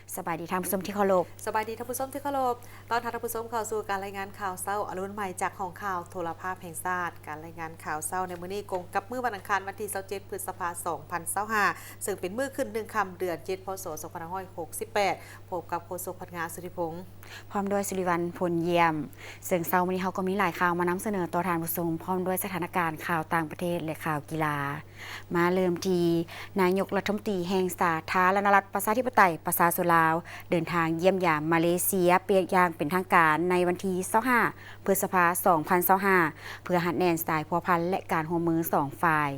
ສະບາຍດີທ່ານຜູ້ຊົມທີ່ເຄົາລົບ. ສະບາຍດີທ່ານຜູ້ຊົມທີ່ເຄົາລົບ. ຕ້ອນຮັບທ່ານຜູ້ຊົມເຂົ້າສູ່ການລາຍງານຂ່າວເຊົ້າອະລຸນໃໝ່ຈາກຫ້ອງຂ່າວໂທລະພາບແຫ່ງຊາດ. ການລາຍງານຂ່າວເຊົ້າໃນມື້ນີ້ກົງກັບມື້ວັນອັງຄານ ວັນທີຊາວເຈັດ ພຶດສະພາ ສອງພັນຊາວຫ້າ ເຊິ່ງເປັນມື້ຂຶ້ນໜຶ່ງຄ່ຳ ເດືອນເຈັດ ພ.ສ. ສອງພັນຫ້າຮ້ອຍຫົກສິບແປດ. ພົບກັບໂຄສົກພະນັກງານສຸທິພົງ ພ້ອມດ້ວຍສຸລິວັນ ພົນຢ້ຽມ. ເຊິ່ງເຊົ້າມື້ນີ້ເຮົາກໍມີຫຼາຍຂ່າວມານຳສະເໜີຕໍ່ທ່ານຜູ້ຊົມ ພ້ອມດ້ວຍສະຖານະການຂ່າວຕ່າງປະເທດ ແລະ ຂ່າວກິລາ. ມາເລີ່ມທີ່ນາຍົກລັດຖະມົນຕີແຫ່ງສາທາລະນະລັດປະຊາທິປະໄຕປະຊາຊົນລາວ ເດີນທາງຢ້ຽມຢາມມາເລເຊຍເປັນຢ່າງເປັນທາງການໃນວັນທີຊາວຫ້າ ພຶດສະພາ ສອງພັນຊາວຫ້າ ເພື່ອຮັດແໜ້ນສາຍພົວພັນ ແລະ ການຮ່ວມມືສອງຝ່າຍ.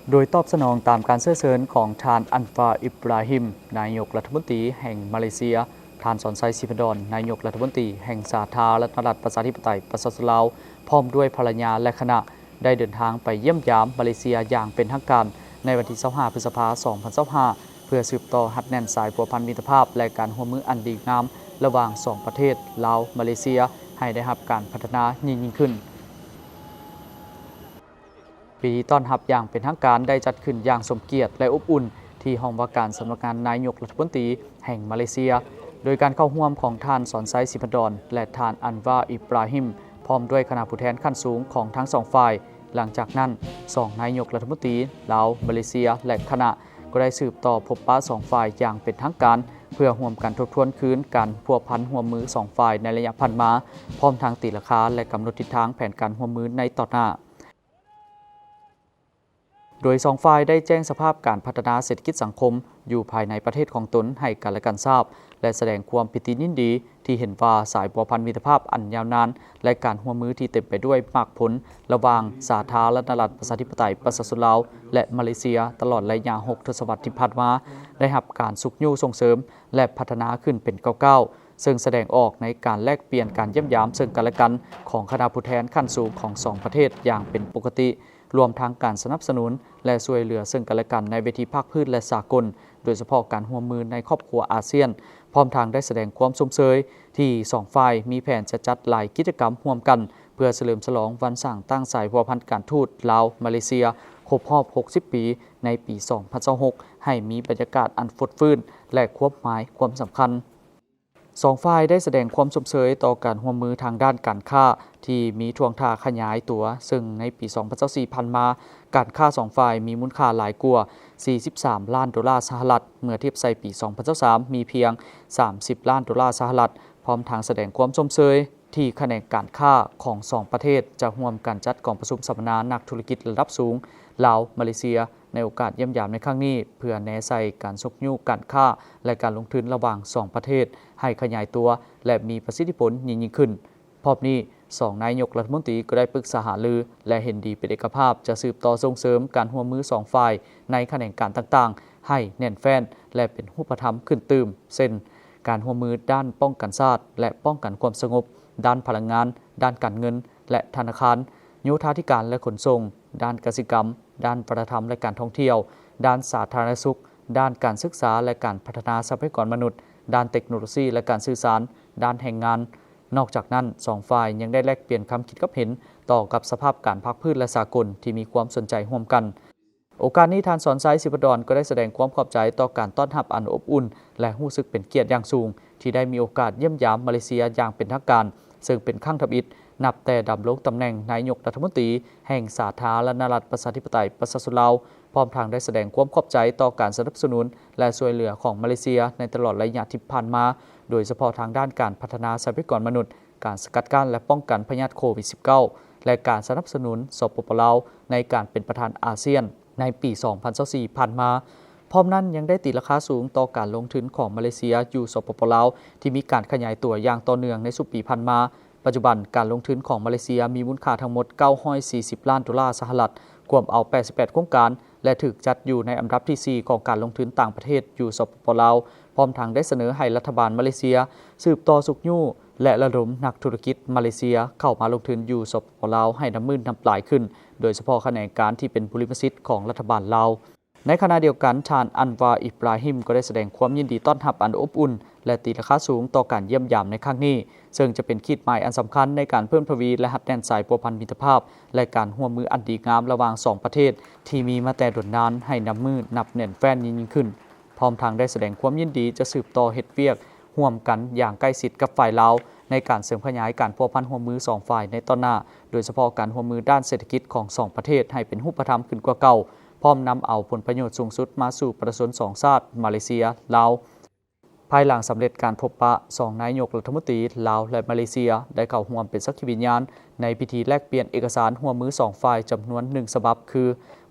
ໂດຍຕອບສະໜອງຕາມການເຊື້ອເຊີນຂອງທ່ານ ອັນວາ ອິບຣາຮິມ ນາຍົກລັດຖະມົນຕີແຫ່ງມາເລເຊຍ, ທ່ານ ສອນໄຊ ສີພັນດອນ ນາຍົກລັດຖະມົນຕີແຫ່ງສາທາລະນະລັດປະຊາທິປະໄຕປະຊາຊົນລາວ ພ້ອມດ້ວຍພັນລະຍາ ແລະ ຄະນະ ໄດ້ເດີນທາງໄປຢ້ຽມຢາມມາເລເຊຍຢ່າງເປັນທາງການໃນວັນທີຊາວຫ້າ ພຶດສະພາ ສອງພັນຊາວຫ້າ ເພື່ອສືບຕໍ່ຮັດແໜ້ນສາຍພົວພັນມິດຕະພາບ ແລະ ການຮ່ວມມືອັນດີງາມລະຫວ່າງສອງປະເທດ ລາວ-ມາເລເຊຍ ໃຫ້ໄດ້ຮັບການພັດທະນາຍິ່ງໆຂຶ້ນ. ພິທີຕ້ອນຮັບຢ່າງເປັນທາງການໄດ້ຈັດຂຶ້ນຢ່າງສົມກຽດ ແລະ ອົບອຸ່ນ ທີ່ຫ້ອງວ່າການສຳນັກງານນາຍົກລັດຖະມົນຕີແຫ່ງມາເລເຊຍ, ໂດຍການເຂົ້າຮ່ວມຂອງທ່ານ ສອນໄຊ ສີພັນດອນ ແລະ ທ່ານ ອັນວາ ອິບຣາຮິມ ພ້ອມດ້ວຍຄະນະຜູ້ແທນຂັ້ນສູງຂອງທັງສອງຝ່າຍ. ຫຼັງຈາກນັ້ນ, ສອງນາຍົກລັດຖະມົນຕີລາວ, ມາເລເຊຍ ແລະ ຄະນະ ກໍໄດ້ສືບຕໍ່ພົບປະສອງຝ່າຍຢ່າງເປັນທາງການ ເພື່ອຮ່ວມກັນທົບທວນຄືນການພົວພັນຮ່ວມມືສອງຝ່າຍໃນໄລຍະຜ່ານມາ, ພ້ອມທັງຕີລາຄາ ແລະ ກຳນົດທິດທາງແຜນການຮ່ວມມືໃນຕໍ່ໜ້າ. ໂດຍສອງຝ່າຍໄດ້ແຈ້ງສະພາບການພັດທະນາເສດຖະກິດສັງຄົມຢູ່ພາຍໃນປະເທດຂອງຕົນໃຫ້ກັນແລະກັນຊາບ ແລະ ສະແດງຄວາມປີຕິຍິນດີທີ່ເຫັນວ່າສາຍພົວພັນມິດຕະພາບອັນຍາວນານ ແລະ ການຮ່ວມມືທີ່ເຕັມໄປດ້ວຍໝາກຜົນລະຫວ່າງສາທາລະນະລັດປະຊາທິປະໄຕປະຊາຊົນລາວ ແລະ ມາເລເຊຍ ຕະຫຼອດໄລຍະຫົກທົດສະວັດທີ່ຜ່ານມາ ໄດ້ຮັບການຊຸກຍູ້ສົ່ງເສີມ ແລະ ພັດທະນາຂຶ້ນເປັນກ້າວໆ, ເຊິ່ງສະແດງອອກໃນການແລກປ່ຽນການຢ້ຽມຢາມເຊິ່ງກັນແລະກັນຂອງຄະນະຜູ້ແທນຂັ້ນສູງຂອງສອງປະເທດຢ່າງເປັນປົກກະຕິ, ລວມທັງການສະໜັບສະໜູນ ແລະ ຊ່ວຍເຫຼືອເຊິ່ງກັນແລະກັນໃນເວທີພາກພື້ນ ແລະ ສາກົນ, ໂດຍສະເພາະການຮ່ວມມືໃນຄອບຄົວອາຊຽນ, ພ້ອມທັງໄດ້ສະແດງຄວາມຊົມເຊີຍທີ່ສອງຝ່າຍມີແຜນຈະຈັດຫຼາຍກິດຈະກຳຮ່ວມກັນ ເພື່ອສະເຫຼີມສະຫຼອງວັນສ້າງຕັ້ງສາຍພົວພັນການທູດລາວ-ມາເລເຊຍຄົບຮອບຫົກສິບປີ ໃນປີສອງພັນຊາວຫົກ ໃຫ້ມີບັນຍາກາດອັນຟົດຟື້ນ ແລະ ຄວາມໝາຍຄວາມສຳຄັນ. ສອງຝ່າຍໄດ້ສະແດງຄວາມຊົມເຊີຍຕໍ່ການຮ່ວມມືທາງດ້ານການຄ້າທີ່ມີທ່ວງທ່າຂະຫຍາຍຕົວ, ເຊິ່ງໃນປີສອງພັນຊາວສີ່ຜ່ານມາ, ການຄ້າສອງຝ່າຍມີມູນຄ່າຫຼາຍກວ່າສີ່ສິບສາມລ້ານໂດລາສະຫະລັດ, ເມື່ອທຽບໃສ່ປີສອງພັນຊາວສາມ ມີພຽງສາມສິບລ້ານໂດລາສະຫະລັດ, ພ້ອມທັງສະແດງຄວາມຊົມເຊີຍ ທີ່ຂະແໜງການຄ້າຂອງສອງປະເທດຈະຮ່ວມກັນຈັດກອງປະຊຸມສຳມະນານັກທຸລະກິດລະດັບສູງລາວ-ມາເລເຊຍ ໃນໂອກາດຢ້ຽມຢາມໃນຄັ້ງນີ້ ເພື່ອແນໃສ່ການຊຸກຍູ້ການຄ້າ ແລະ ການລົງທຶນລະຫວ່າງສອງປະເທດໃຫ້ຂະຫຍາຍຕົວ ແລະ ມີປະສິດທິຜົນຍິ່ງໆຂຶ້ນ. ພ້ອມນີ້, ສອງນາຍົກລັດຖະມົນຕີກໍໄດ້ປຶກສາຫາລື ແລະ ເຫັນດີເປັນເອກະພາບຈະສືບຕໍ່ສົ່ງເສີມການຮ່ວມມືສອງຝ່າຍໃນຂະແໜງການຕ່າງໆ ໃຫ້ແໜ້ນແຟ້ນ ແລະ ເປັນຮູບປະທຳຂຶ້ນຕື່ມ, ເຊັ່ນ ການຮ່ວມມືດ້ານປ້ອງກັນຊາດ ແລະ ປ້ອງກັນຄວາມສະຫງົບ, ດ້ານພະລັງງານ, ດ້ານການເງິນ ແລະ ທະນາຄານ, ໂຍທາທິການ ແລະ ຂົນສົ່ງ, ດ້ານກະສິກຳ, ດ້ານວັດທະນະທຳ ແລະ ການທ່ອງທ່ຽວ, ດ້ານສາທາລະນະສຸກ, ດ້ານການສຶກສາ ແລະ ການພັດທະນາຊັບພະຍາກອນມະນຸດ, ດ້ານເຕັກໂນໂລຊີ ແລະ ການສື່ສານ, ດ້ານແຮງງານ. ນອກຈາກນັ້ນ, ສອງຝ່າຍຍັງໄດ້ແລກປ່ຽນຄຳຄິດຄຳເຫັນຕໍ່ກັບສະພາບການພາກພື້ນ ແລະ ສາກົນທີ່ມີຄວາມສົນໃຈຮ່ວມກັນ. ໂອກາດນີ້, ທ່ານ ສອນໄຊ ສີພັນດອນ ກໍໄດ້ສະແດງຄວາມຂອບໃຈຕໍ່ການຕ້ອນຮັບອັນອົບອຸ່ນ ແລະ ຮູ້ສຶກເປັນກຽດຢ່າງສູງ ທີ່ໄດ້ມີໂອກາດຢ້ຽມຢາມມາເລເຊຍຢ່າງເປັນທາງການ, ເຊິ່ງເປັນຄັ້ງທຳອິດນັບແຕ່ດຳລົງຕຳແໜ່ງນາຍົກລັດຖະມົນຕີແຫ່ງສາທາລະນະລັດປະຊາທິປະໄຕປະຊາຊົນລາວ, ພ້ອມທັງໄດ້ສະແດງຄວາມຂອບໃຈຕໍ່ການສະໜັບສະໜູນ ແລະ ຊ່ວຍເຫຼືອຂອງມາເລເຊຍໃນຕະຫຼອດໄລຍະທີ່ຜ່ານມາ, ໂດຍສະເພາະທາງດ້ານການພັດທະນາຊັບພະຍາກອນມະນຸດ, ການສະກັດກັ້ນ ແລະ ປ້ອງກັນພະຍາດໂຄວິດສິບເກົ້າ ແລະ ການສະໜັບສະໜູນ ສປປ ລາວ ໃນການເປັນປະທານອາຊຽນໃນປີສອງພັນຊາວສີ່ຜ່ານມາ. ພ້ອມນັ້ນຍັງໄດ້ຕີລາຄາສູງຕໍ່ການລົງທຶນຂອງມາເລເຊຍຢູ່ ສປປ ລາວ ທີ່ມີການຂະຫຍາຍຕົວຢ່າງຕໍ່ເນື່ອງໃນຊຸມປີຜ່ານມາ. ປັດຈຸບັນ, ການລົງທຶນຂອງມາເລເຊຍມີມູນຄ່າທັງໝົດເກົ້າຮ້ອຍສີ່ສິບລ້ານໂດລາສະຫະລັດ, ກວມເອົາແປດສິບແປດໂຄງການ ແລະ ຖືກຈັດຢູ່ໃນອັນດັບທີສີ່ຂອງການລົງທຶນຕ່າງປະເທດຢູ່ ສປປ ລາວ, ພ້ອມທັງໄດ້ສະເໜີໃຫ້ລັດຖະບານມາເລເຊຍສືບຕໍ່ຊຸກຍູ້ ແລະ ລະດົມນັກທຸລະກິດມາເລເຊຍເຂົ້າມາລົງທຶນຢູ່ ສປປ ລາວ ໃຫ້ນັບມື້ນັບຫຼາຍຂຶ້ນ, ໂດຍສະເພາະຂະແໜງການທີ່ເປັນບຸລິມະສິດຂອງລັດຖະບານລາວ. ໃນຂະນະດຽວກັນ, ທ່ານ ອັນວາ ອິບຣາຮິມ ກໍໄດ້ສະແດງຄວາມຍິນດີຕ້ອນຮັບອັນອົບອຸ່ນ ແລະ ຕີລາຄາສູງຕໍ່ການຢ້ຽມຢາມໃນຄັ້ງນີ້, ເຊິ່ງຈະເປັນຂີດໝາຍອັນສຳຄັນໃນການເພີ່ມທະວີ ແລະ ຮັດແໜ້ນສາຍພົວພັນມິດຕະພາບ ແລະ ການຮ່ວມມືອັນດີງາມລະຫວ່າງສອງປະເທດທີ່ມີມາແຕ່ດົນນານ ໃຫ້ນັບມື້ນັບແໜ້ນແຟ້ນຍິ່ງໆຂຶ້ນ. ພ້ອມທັງໄດ້ສະແດງຄວາມຍິນດີຈະສືບຕໍ່ເຮັດວຽກຮ່ວມກັນຢ່າງໃກ້ຊິດກັບຝ່າຍລາວ ໃນການເສີມຂະຫຍາຍການພົວພັນຮ່ວມມືສອງຝ່າຍໃນຕອນໜ້າ, ໂດຍສະເພາະການຮ່ວມມືດ້ານເສດຖະກິດຂອງສອງປະເທດໃຫ້ເປັນຮູບປະທຳຂຶ້ນກວ່າເກົ່າ, ພ້ອມນຳເອົາຜົນປະໂຫຍດສູງສຸດມາສູ່ປະຊາຊົນສອງຊາດ ມາເລເຊຍ-ລາວ. ພາຍຫຼັງສຳເລັດການພົບປະ, ສອງນາຍົກລັດຖະມົນຕີລາວ ແລະ ມາເລເຊຍ ໄດ້ເຂົ້າຮ່ວມເປັນສັກຂີວິນຍານໃນພິທີແລກປ່ຽນເອກະສານຮ່ວມມືສອງຝ່າຍຈຳນວນໜຶ່ງສະບັບ ຄື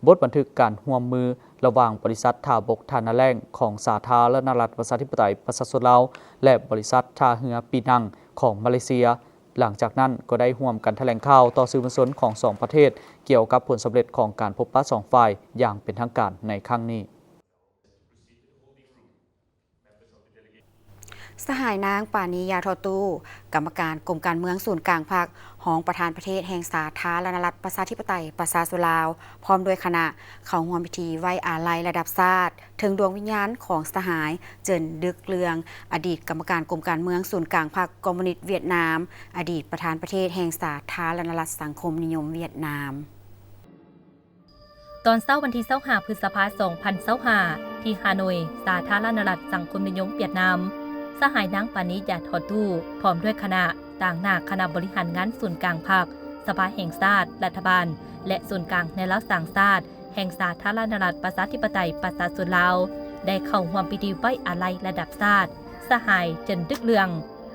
ບົດບັນທຶກການຮ່ວມມືລະຫວ່າງບໍລິສັດທ່າບົກທ່ານາແລ້ງຂອງສາທາລະນະລັດປະຊາທິປະໄຕປະຊາຊົນລາວ ແລະ ບໍລິສັດທ່າເຮືອປີນັງຂອງມາເລເຊຍ. ຫຼັງຈາກນັ້ນກໍໄດ້ຮ່ວມກັນຖະແຫຼງຂ່າວຕໍ່ສື່ມວນຊົນຂອງສອງປະເທດ ກ່ຽວກັບຜົນສຳເລັດຂອງການພົບປະສອງຝ່າຍຢ່າງເປັນທາງການໃນຄັ້ງນີ້. ສະຫາຍນາງ ປານີ ຢາທໍ່ຕູ້ ກຳມະການກົມການເມືອງສູນກາງພັກ, ຮອງປະທານປະເທດແຫ່ງສາທາລະນະລັດປະຊາທິປະໄຕປະຊາຊົນລາວ ພ້ອມດ້ວຍຄະນະ ເຂົ້າຮ່ວມພິທີໄວ້ອາໄລລະດັບຊາດເຖິງດວງວິນຍານຂອງສະຫາຍ ເຈີນ ດຶກເລື່ອງ ອະດີດກຳມະການກົມການເມືອງສູນກາງພັກຄອມມູນິດຫວຽດນາມ, ອະດີດປະທານປະເທດແຫ່ງສາທາລະນະລັດສັງຄົມນິຍົມຫວຽດນາມ. ຕອນເຊົ້າວັນທີຊາວຫ້າ ພຶດສະພາ ສອງພັນຊາວຫ້າ ທີ່ຮ່າໂນຍ ສາທາລະນະລັດສັງຄົມນິຍົມຫວຽດນາມ, ສະຫາຍນາງ ປານີ ຢາທໍ່ຕູ້ ພ້ອມດ້ວຍຄະນະ ຕາງໜ້າຄະນະບໍລິຫານງານສູນກາງພັກ, ສະພາແຫ່ງຊາດ, ລັດຖະບານ ແລະ ສູນກາງແນວລາວສ້າງຊາດ ແຫ່ງສາທາລະນະລັດປະຊາທິປະໄຕປະຊາຊົນລາວ ໄດ້ເຂົ້າຮ່ວມພິທີໄວ້ອາໄລລະດັບຊາດ ສະຫາຍ ເຈີນ ດຶກເລື່ອງ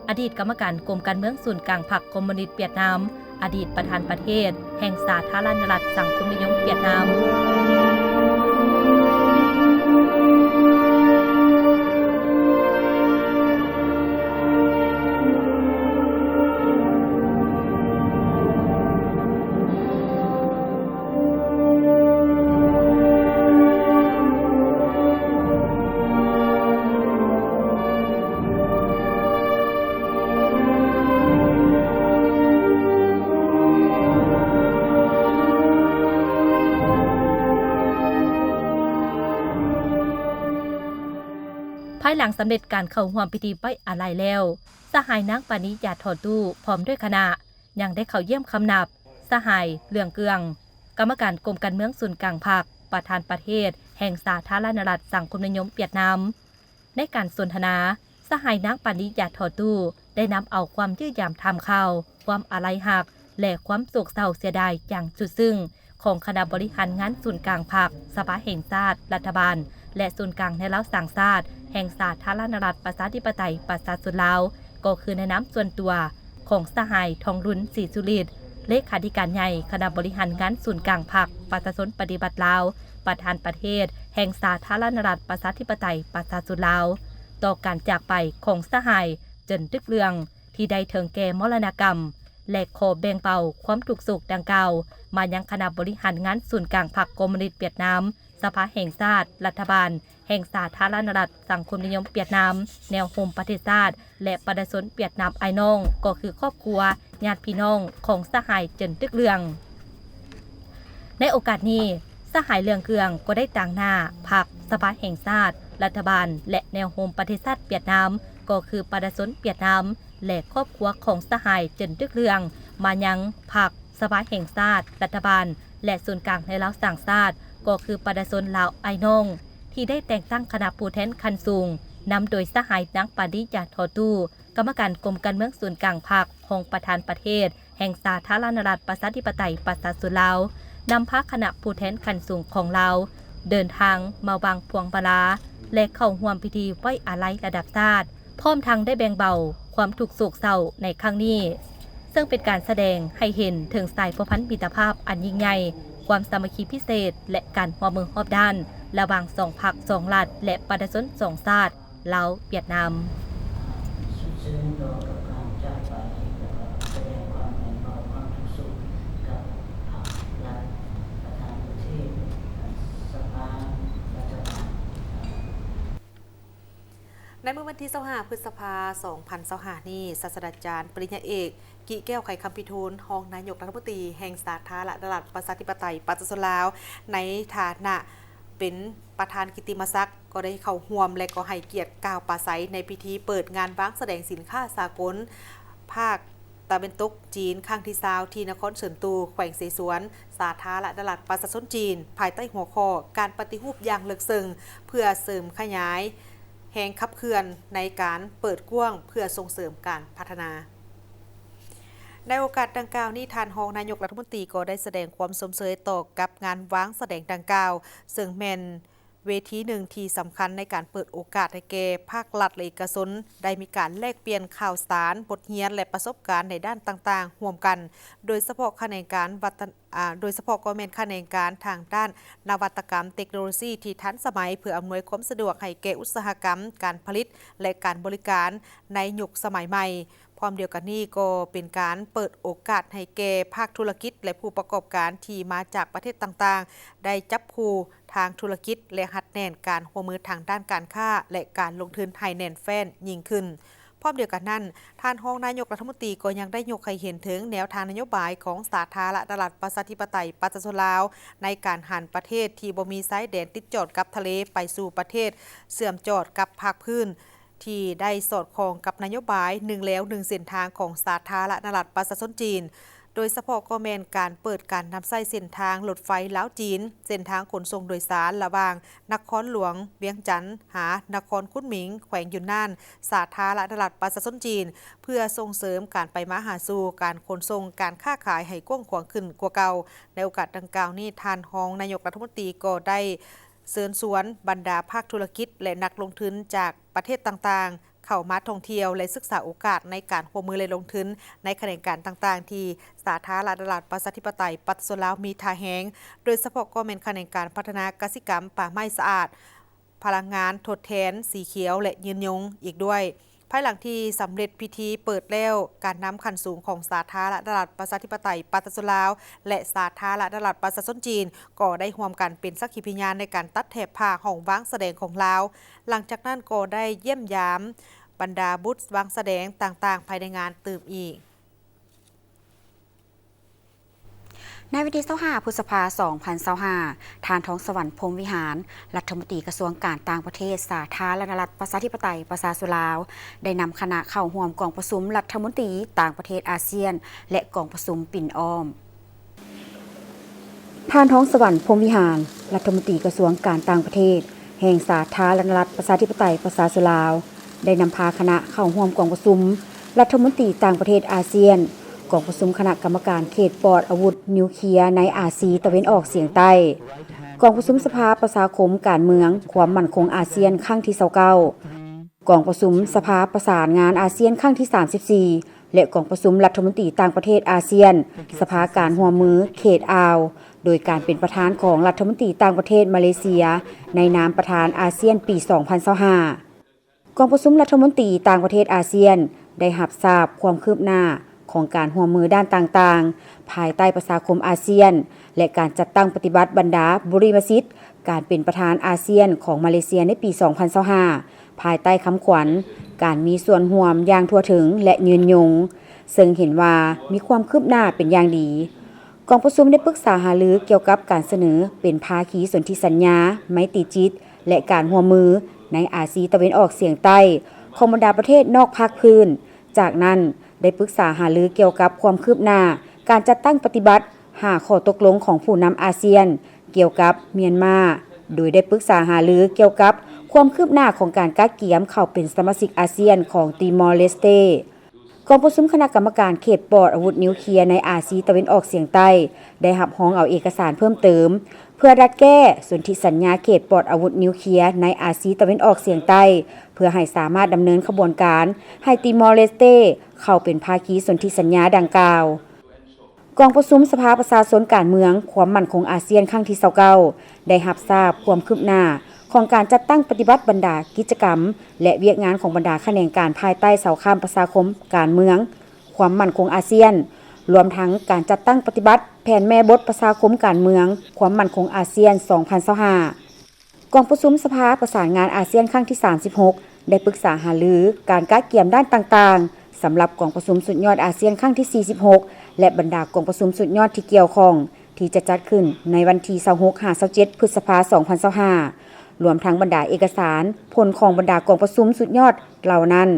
ອະດີດກຳມະການກົມການເມືອງສູນກາງພັກຄອມມູນິດຫວຽດນາມ, ອະດີດປະທານປະເທດແຫ່ງສາທາລະນະລັດສັງຄົມນິຍົມຫວຽດນາມ. ພາຍຫຼັງສຳເລັດການເຂົ້າຮ່ວມພິທີໄວ້ອາໄລແລ້ວ, ສະຫາຍນາງ ປານີ ຢາທໍ່ຕູ້ ພ້ອມດ້ວຍຄະນະ ຍັງໄດ້ເຂົ້າຢ້ຽມຄຳນັບ ສະຫາຍ ເຫຼືອງເກືອງ ກຳມະການກົມການເມືອງສູນກາງພັກ, ປະທານປະເທດແຫ່ງສາທາລະນະລັດສັງຄົມນິຍົມຫວຽດນາມ. ໃນການສົນທະນາ, ສະຫາຍນາງ ປານີ ຢາທໍ່ຕູ້ ໄດ້ນຳເອົາຄວາມເຢີຍຢາມຖາມຂ່າວ, ຄວາມອາໄລຮັກ ແລະ ຄວາມໂສກເສົ້າເສຍດາຍຢ່າງສຸດຊຶ້ງ ຂອງຄະນະບໍລິຫານງານສູນກາງພັກ, ສະພາແຫ່ງຊາດ, ລັດຖະບານ ແລະ ສູນກາງແນວລາວສ້າງຊາດ ແຫ່ງສາທາລະນະລັດປະຊາທິປະໄຕປະຊາຊົນລາວ ກໍຄືໃນນາມສ່ວນຕົວຂອງສະຫາຍ ທອງລຸນ ສີສຸລິດ ເລຂາທິການໃຫຍ່ຄະນະບໍລິຫານງານສູນກາງພັກປະຊາຊົນປະຕິວັດລາວ, ປະທານປະເທດແຫ່ງສາທາລະນະລັດປະຊາທິປະໄຕປະຊາຊົນລາວ ຕໍ່ການຈາກໄປຂອງສະຫາຍ ເຈີນ ດຶກເລື່ອງ ທີ່ໄດ້ເຖິງແກ່ມໍລະນະກຳ ແລະ ຂໍແບ່ງເບົາຄວາມທຸກໂສກດັ່ງກ່າວມາຍັງຄະນະບໍລິຫານງານສູນກາງພັກຄອມມູນິດຫວຽດນາມ, ສະພາແຫ່ງຊາດ, ລັດຖະບານແຫ່ງສາທາລະນະລັດສັງຄົມນິຍົມຫວຽດນາມ, ແນວໂຮມປະເທດຊາດ ແລະ ປະຊາຊົນຫວຽດນາມອ້າຍນ້ອງ ກໍຄືຄອບຄົວ, ຍາດພີ່ນ້ອງຂອງສະຫາຍ ເຈີນ ດຶກເລື່ອງ. ໃນໂອກາດນີ້, ສະຫາຍ ເຫຼືອງເກືອງ ກໍໄດ້ຕາງໜ້າພັກ, ສະພາແຫ່ງຊາດ, ລັດຖະບານ ແລະ ແນວໂຮມປະເທດຊາດຫວຽດນາມ ກໍຄືປະຊາຊົນຫວຽດນາມ ແລະ ຄອບຄົວຂອງສະຫາຍ ເຈີນ ດຶກເລື່ອງ ມາຍັງພັກ, ສະພາແຫ່ງຊາດ, ລັດຖະບານ ແລະ ສູນກາງແນວລາວສ້າງຊາດ ກໍຄືປະຊາຊົນລາວອ້າຍນ້ອງ ທີ່ໄດ້ແຕ່ງຕັ້ງຄະນະຜູ້ແທນຂັ້ນສູງ ນຳໂດຍສະຫາຍ ນາງ ປານີ ຢາທໍ່ຕູ້ ກຳມະການກົມການເມືອງສູນກາງພັກ, ຮອງປະທານປະເທດແຫ່ງສາທາລະນະລັດປະຊາທິປະໄຕປະຊາຊົນລາວ ນຳພາຄະນະຜູ້ແທນຂັ້ນສູງຂອງລາວ ເດີນທາງມາວາງພວງມາລາ ແລະ ເຂົ້າຮ່ວມພິທີໄວ້ອາໄລລະດັບຊາດ, ພ້ອມທັງໄດ້ແບ່ງເບົາຄວາມທຸກໂສກເສົ້າໃນຄັ້ງນີ້, ເຊິ່ງເປັນການສະແດງໃຫ້ເຫັນເຖິງສາຍພົວພັນມິດຕະພາບອັນຍິ່ງໃຫຍ່, ຄວາມສາມັກຄີພິເສດ ແລະ ການຮ່ວມມືຮອບດ້ານ ລະຫວ່າງສອງພັກສອງລັດ ແລະ ປະຊາຊົນສອງຊາດ ລາວ-ຫວຽດນາມ. ສຸດເຊິ່ງຕໍ່ກັບການຈາກໄປ ແລະ ກໍສະແດງຄວາມແບ່ງເບົາຄວາມທຸກໂສກກັບພັກລັດ ປະທານປະເທດ ສະພາ ລັດຖະບານ. ໃນມື້ວັນທີຊາວຫ້າ ພຶດສະພາ ສອງພັນຊາວຫ້ານີ້, ສາດສະດາຈານ ປະລິນຍາເອກ ກິ ແກ້ວໄຂຄຳພິທູນ ຮອງນາຍົກລັດຖະມົນຕີແຫ່ງສາທາລະນະລັດປະຊາທິປະໄຕປະຊາຊົນລາວ ໃນຖານະເປັນປະທານກິດຕິມະສັກ ກໍໄດ້ເຂົ້າຮ່ວມ ແລະ ກໍໃຫ້ກຽດກ່າວປາໄສໃນພິທີເປີດງານວາງສະແດງສິນຄ້າສາກົນພາກຕ າເວັນຕົກຈີນຄັ້ງທີຊາວ ທີ່ນະຄອນເຊິນຕູ ແຂວງເສສວນ ສາທາລະນະລັດປະຊາຊົນຈີນ ພາຍໃຕ້ຫົວຂໍ້ ການປະຕິຮູບຢ່າງເລິກເຊິ່ງ ເພື່ອເສີມຂະຫຍາຍແຮງຂັບເຄື່ອນໃນການເປີດກວ້າງ ເພື່ອສົ່ງເສີມການພັດທະນາ. ໃນໂອກາດດັ່ງກ່າວນີ້, ທ່ານຮອງນາຍົກລັດຖະມົນຕີກໍໄດ້ສະແດງຄວາມຊົມເຊີຍຕໍ່ກັບງານວາງສະແດງດັ່ງກ່າວ, ເຊິ່ງແມ່ນເວທີໜຶ່ງທີ່ສຳຄັນໃນການເປີດໂອກາດໃຫ້ແກ່ພາກລັດ ແລະ ເອກະຊົນ ໄດ້ມີການແລກປ່ຽນຂ່າວສານ, ບົດຮຽນ ແລະ ປະສົບການໃນດ້ານຕ່າງໆຮ່ວມກັນ, ໂດຍສະເພາະຂະແໜງການວັດທະ ອາ ໂດຍສະເພາະກໍແມ່ນຂະແໜງການທາງດ້ານນະວັດຕະກຳເຕັກໂນໂລຊີທີ່ທັນສະໄໝ ເພື່ອອຳນວຍຄວາມສະດວກໃຫ້ແກ່ອຸດສາຫະກຳ, ການຜະລິດ ແລະ ການບໍລິການໃນຍຸກສະໄໝໃໝ່. ພ້ອມດຽວກັນນີ້ກໍເປັນການເປີດໂອກາດໃຫ້ແກ່ພາກທຸລະກິດ ແລະ ຜູ້ປະກອບການທີ່ມາຈາກປະເທດຕ່າງໆ ໄດ້ຈັບຄູ່ທາງທຸລະກິດ ແລະ ຮັດແໜ້ນການຮ່ວມມືທາງດ້ານການຄ້າ ແລະ ການລົງທຶນໃຫ້ແໜ້ນແຟ້ນຍິ່ງຂຶ້ນ. ພ້ອມດຽວກັນນັ້ນ, ທ່ານຮອງນາຍົກລັດຖະມົນຕີກໍຍັງໄດ້ຍົກໃຫ້ເຫັນເຖິງແນວທາງນະໂຍບາຍຂອງສາທາລະນະລັດປະຊາທິປະໄຕປະຊາຊົນລາວ ໃນການຫັນປະເທດທີ່ບໍ່ມີຊາຍແດນຕິດຈອດກັບທະເລໄປສູ່ປະເທດເຊື່ອມຈອດກັບພາກພື້ນ ທີ່ໄດ້ສອດຄ່ອງກັບນະໂຍບາຍໜຶ່ງແລວໜຶ່ງເສັ້ນທາງຂອງສາທາລະນະລັດປະຊາຊົນຈີນ, ໂດຍສະເພາະກໍແມ່ນການເປີດການນຳໃຊ້ເສັ້ນທາງລົດໄຟລາວຈີນ, ເສັ້ນທາງຂົນສົ່ງໂດຍສານລະຫວ່າງນະຄອນຫຼວງວຽງຈັນຫານະຄອນຄຸນໝິງ ແຂວງຢຸນນານ ສາທາລະນະລັດປະຊາຊົນຈີນ ເພື່ອສົ່ງເສີມການໄປມາຫາສູ່, ການຂົນສົ່ງ, ການຄ້າຂາຍໃຫ້ກວ້າງຂວາງຂຶ້ນກວ່າເກົ່າ. ໃນໂອກາດດັ່ງກ່າວນີ້, ທ່ານຮອງນາຍົກລັດຖະມົນຕີກໍໄດ້ເຊີນຊວນບັນດາພາກທຸລະກິດ ແລະ ນັກລົງທຶນຈາກປະເທດຕ່າງໆ ເຂົ້າມາທ່ອງທ່ຽວ ແລະ ສຶກສາໂອກາດໃນການຮ່ວມມື ແລະ ລົງທຶນໃນຂະແໜງການຕ່າງໆ ທີ່ສາທາລະນະລັດປະຊາທິປະໄຕປະຊາຊົນລາວມີທ່າແຮງ, ໂດຍສະເພາະກໍແມ່ນຂະແໜງການພັດທະນາກະສິກຳ, ປ່າໄມ້ສະອາດ, ພະລັງງານທົດແທນ, ສີຂຽວ ແລະ ຍືນຍົງອີກດ້ວຍ. ພາຍຫຼັງທີ່ສຳເລັດພິທີເປີດແລ້ວ, ການນຳຂັ້ນສູງຂອງສາທາລະນະລັດປະຊາທິປະໄຕປະຊາຊົນລາວ ແລະ ສາທາລະນະລັດປະຊາຊົນຈີນ ກໍໄດ້ຮ່ວມກັນເປັນສັກຂີພະຍານໃນການຕັດແຖບຜ້າຫ້ອງວາງສະແດງຂອງລາວ. ຫຼັງຈາກນັ້ນກໍໄດ້ຢ້ຽມຢາມບັນດາບູດວາງສະແດງຕ່າງໆພາຍໃນງານຕື່ມອີກ. ໃນວັນທີຊາວຫ້າ ພຶດສະພາ ສອງພັນຊາວຫ້າ, ທ່ານ ທອງສະຫວັນ ພົມວິຫານ ລັດຖະມົນຕີກະຊວງການຕ່າງປະເທດ ສາທາລະນະລັດປະຊາທິປະໄຕປະຊາຊົນລາວ ໄດ້ນຳຄະນະເຂົ້າຮ່ວມກອງປະຊຸມລັດຖະມົນຕີຕ່າງປະເທດອາຊຽນ ແລະ ກອງປະຊຸມປິ່ນອ້ອມ. ທ່ານ ທອງສະຫວັນ ພົມວິຫານ ລັດຖະມົນຕີກະຊວງການຕ່າງປະເທດ ແຫ່ງສາທາລະນະລັດປະຊາທິປະໄຕປະຊາຊົນລາວ ໄດ້ນຳພາຄະນະເຂົ້າຮ່ວມກອງປະຊຸມລັດຖະມົນຕີຕ່າງປະເທດອາຊຽນ, ກອງປະຊຸມຄະນະກຳມະການເຂດປອດອາວຸດນິວເຄຍໃນອາຊີຕາເວັນອອກສຽງໃຕ້, ກອງປະຊຸມສະພາປະຊາຄົມການເມືອງຄວາມໝັ້ນຄົງອາຊຽນຄັ້ງທີຊາວເກົ້າ, ກອງປະຊຸມສະພາປະສານງານອາຊຽນຄັ້ງທີສາມສິບສີ່ ແລະ ກອງປະຊຸມລັດຖະມົນຕີຕ່າງປະເທດອາຊຽນ ສະພາການຮ່ວມມືເຂດອ່າວ ໂດຍການເປັນປະທານຂອງລັດຖະມົນຕີຕ່າງປະເທດມາເລເຊຍ ໃນນາມປະທານອາຊຽນປີສອງພັນຊາວຫ້າ. ກອງປະຊຸມລັດຖະມົນຕີຕ່າງປະເທດອາຊຽນ ໄດ້ຮັບຊາບຄວາມຄືບໜ້າຂອງການຮ່ວມມືດ້ານຕ່າງໆ ພາຍໃຕ້ປະຊາຄົມອາຊຽນ ແລະ ການຈັດຕັ້ງປະຕິບັດບັນດາບຸລິມະສິດການເປັນປະທານອາຊຽນຂອງມາເລເຊຍໃນປີສອງພັນຊາວຫ້າ ພາຍໃຕ້ຄຳຂວັນ ການມີສ່ວນຮ່ວມຢ່າງທົ່ວເຖິງ ແລະ ຍືນຍົງ, ເຊິ່ງເຫັນວ່າມີຄວາມຄືບໜ້າເປັນຢ່າງດີ. ກອງປະຊຸມໄດ້ປຶກສາຫາລືກ່ຽວກັບການສະເໜີເປັນພາຄີສົນທິສັນຍາໄມຕີຈິດ ແລະ ການຮ່ວມມືໃນອາຊີຕາເວັນອອກສຽງໃຕ້ຂອງບັນດາປະເທດນອກພາກພື້ນ. ຈາກນັ້ນ ໄດ້ປຶກສາຫາລືກ່ຽວກັບຄວາມຄືບໜ້າການຈັດຕັ້ງປະຕິບັດຫ້າຂໍ້ຕົກລົງຂອງຜູ້ນຳອາຊຽນກ່ຽວກັບມຽນມາ, ໂດຍໄດ້ປຶກສາຫາລືກ່ຽວກັບຄວາມຄືບໜ້າຂອງການກະກຽມເຂົ້າເປັນສະມາຊິກອາຊຽນຂອງຕີມໍເລສເຕ. ກອງປະຊຸມຄະນະກຳມະການເຂດປອດອາວຸດນິວເຄຍໃນອາຊີຕາເວັນອອກສຽງໃຕ້ ໄດ້ຮັບຮອງເອົາເອກະສານເພີ່ມເຕີມ ເພື່ອດັດແກ້ສົນທິສັນຍາເຂດປອດອາວຸດນິວເຄຍໃນອາຊີຕາເວັນອອກສຽງໃຕ້ ເພື່ອໃຫ້ສາມາດດຳເນີນຂະບວນການໃຫ້ຕີມໍເລສເຕເຂົ້າເປັນພາຄີສົນທິສັນຍາດັ່ງກ່າວ. ກອງປະຊຸມສະພາປະຊາຊົນການເມືອງຄວາມໝັ້ນຄົງອາຊຽນຄັ້ງທີຊາວເກົ້າ ໄດ້ຮັບຊາບຄວາມຄືບໜ້າຂອງການຈັດຕັ້ງປະຕິບັດບັນດາກິດຈະກຳ ແລະ ວຽກງານຂອງບັນດາຂະແໜງການພາຍໃຕ້ເສົາຄ້ຳປະຊາຄົມການເມືອງຄວາມໝັ້ນຄົງອາຊຽນ, ລວມທັງການຈັດຕັ້ງປະຕິບັດແຜນແມ່ບົດປະຊາຄົມການເມືອງຄວາມໝັ້ນຄົງອາຊຽນສອງພັນຊາວຫ້າ. ກອງປະຊຸມສະພາປະສານງານອາຊຽນຄັ້ງທີສາມສິບຫົກ ໄດ້ປຶກສາຫາລືການກະກຽມດ້ານຕ່າງໆ ສຳລັບກອງປະຊຸມສຸດຍອດອາຊຽນຄັ້ງທີສີ່ສິບຫົກ ແລະ ບັນດາກອງປະຊຸມສຸດຍອດທີ່ກ່ຽວຂ້ອງ ທີ່ຈະຈັດຂຶ້ນໃນວັນທີຊາວຫົກຫາຊາວເຈັດ ພຶດສະພາ ສອງພັນຊາວຫ້າ ລວມທັງບັນດາເອກະສານຜົນຂອງບັນດາກອງປະຊຸມສຸດຍອດເຫຼົ່ານັ້ນ,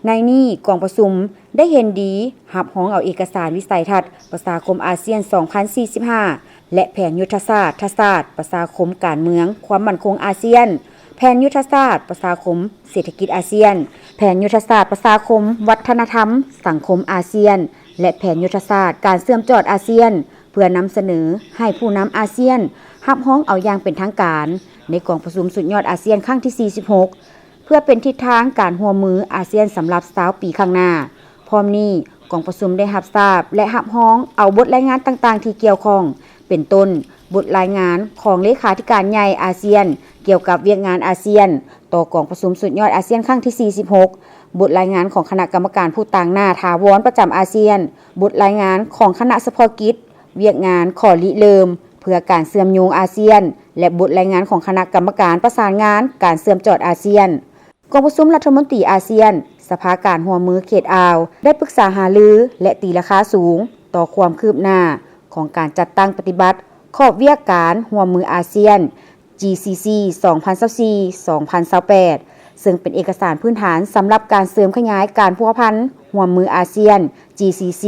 ໃນນີ້ ກອງປະຊຸມໄດ້ເຫັນດີຮັບຮອງເອົາເອກະສານວິໄສທັດປະຊາຄົມອາຊຽນສອງພັນສີ່ສິບຫ້າ ແລະ ແຜນຍຸດທະສາດທະສາດປະຊາຄົມການເມືອງຄວາມໝັ້ນຄົງອາຊຽນ, ແຜນຍຸດທະສາດປະຊາຄົມເສດຖະກິດອາຊຽນ, ແຜນຍຸດທະສາດປະຊາຄົມວັດທະນະທຳສັງຄົມອາຊຽນ ແລະ ແຜນຍຸດທະສາດການເຊື່ອມຈອດອາຊຽນ ເພື່ອນຳສະເໜີໃຫ້ຜູ້ນຳອາຊຽນຮັບຮອງເອົາຢ່າງເປັນທາງການ ໃນກອງປະຊຸມສຸດຍອດອາຊຽນຄັ້ງທີສີ່ສິບຫົກ ເພື່ອເປັນທິດທາງການຮ່ວມມືອາຊຽນສຳລັບຊາວປີຂ້າງໜ້າ. ພ້ອມນີ້, ກອງປະຊຸມໄດ້ຮັບຊາບ ແລະ ຮັບຮອງເອົາບົດລາຍງານຕ່າງໆທີ່ກ່ຽວຂ້ອງ, ເປັນຕົ້ນ ບົດລາຍງານຂອງເລຂາທິການໃຫຍ່ອາຊຽນກ່ຽວກັບວຽກງານອາຊຽນ ຕໍ່ກອງປະຊຸມສຸດຍອດອາຊຽນຄັ້ງທີສີ່ສິບຫົກ, ບົດລາຍງານຂອງຄະນະກຳມະການຜູ້ຕາງໜ້າຖາວອນປະຈຳອາຊຽນ, ບົດລາຍງານຂອງຄະນະສະເພາະກິດ ວຽກງານຂໍລິເລີ່ມເພື່ອການເຊື່ອມໂຍງອາຊຽນ ແລະ ບົດລາຍງານຂອງຄະນະກຳມະການປະສານງານການເຊື່ອມຈອດອາຊຽນ. ກອງປະຊຸມລັດຖະມົນຕີອາຊຽນ, ສະພາການຮ່ວມມືເຂດອ່າວ ໄດ້ປຶກສາຫາລື ແລະ ຕີລາຄາສູງຕໍ່ຄວາມຄືບໜ້າຂອງການຈັດຕັ້ງປະຕິບັດຂອບວຽກການຮ່ວມມືອາຊຽນ GCC ສອງພັນຊາວສີ່ ສອງພັນຊາວແປດ ເຊິ່ງເປັນເອກະສານພື້ນຖານສຳລັບການເສີມຂະຫຍາຍການພົວພັນຮ່ວມມືອາຊຽນ GCC.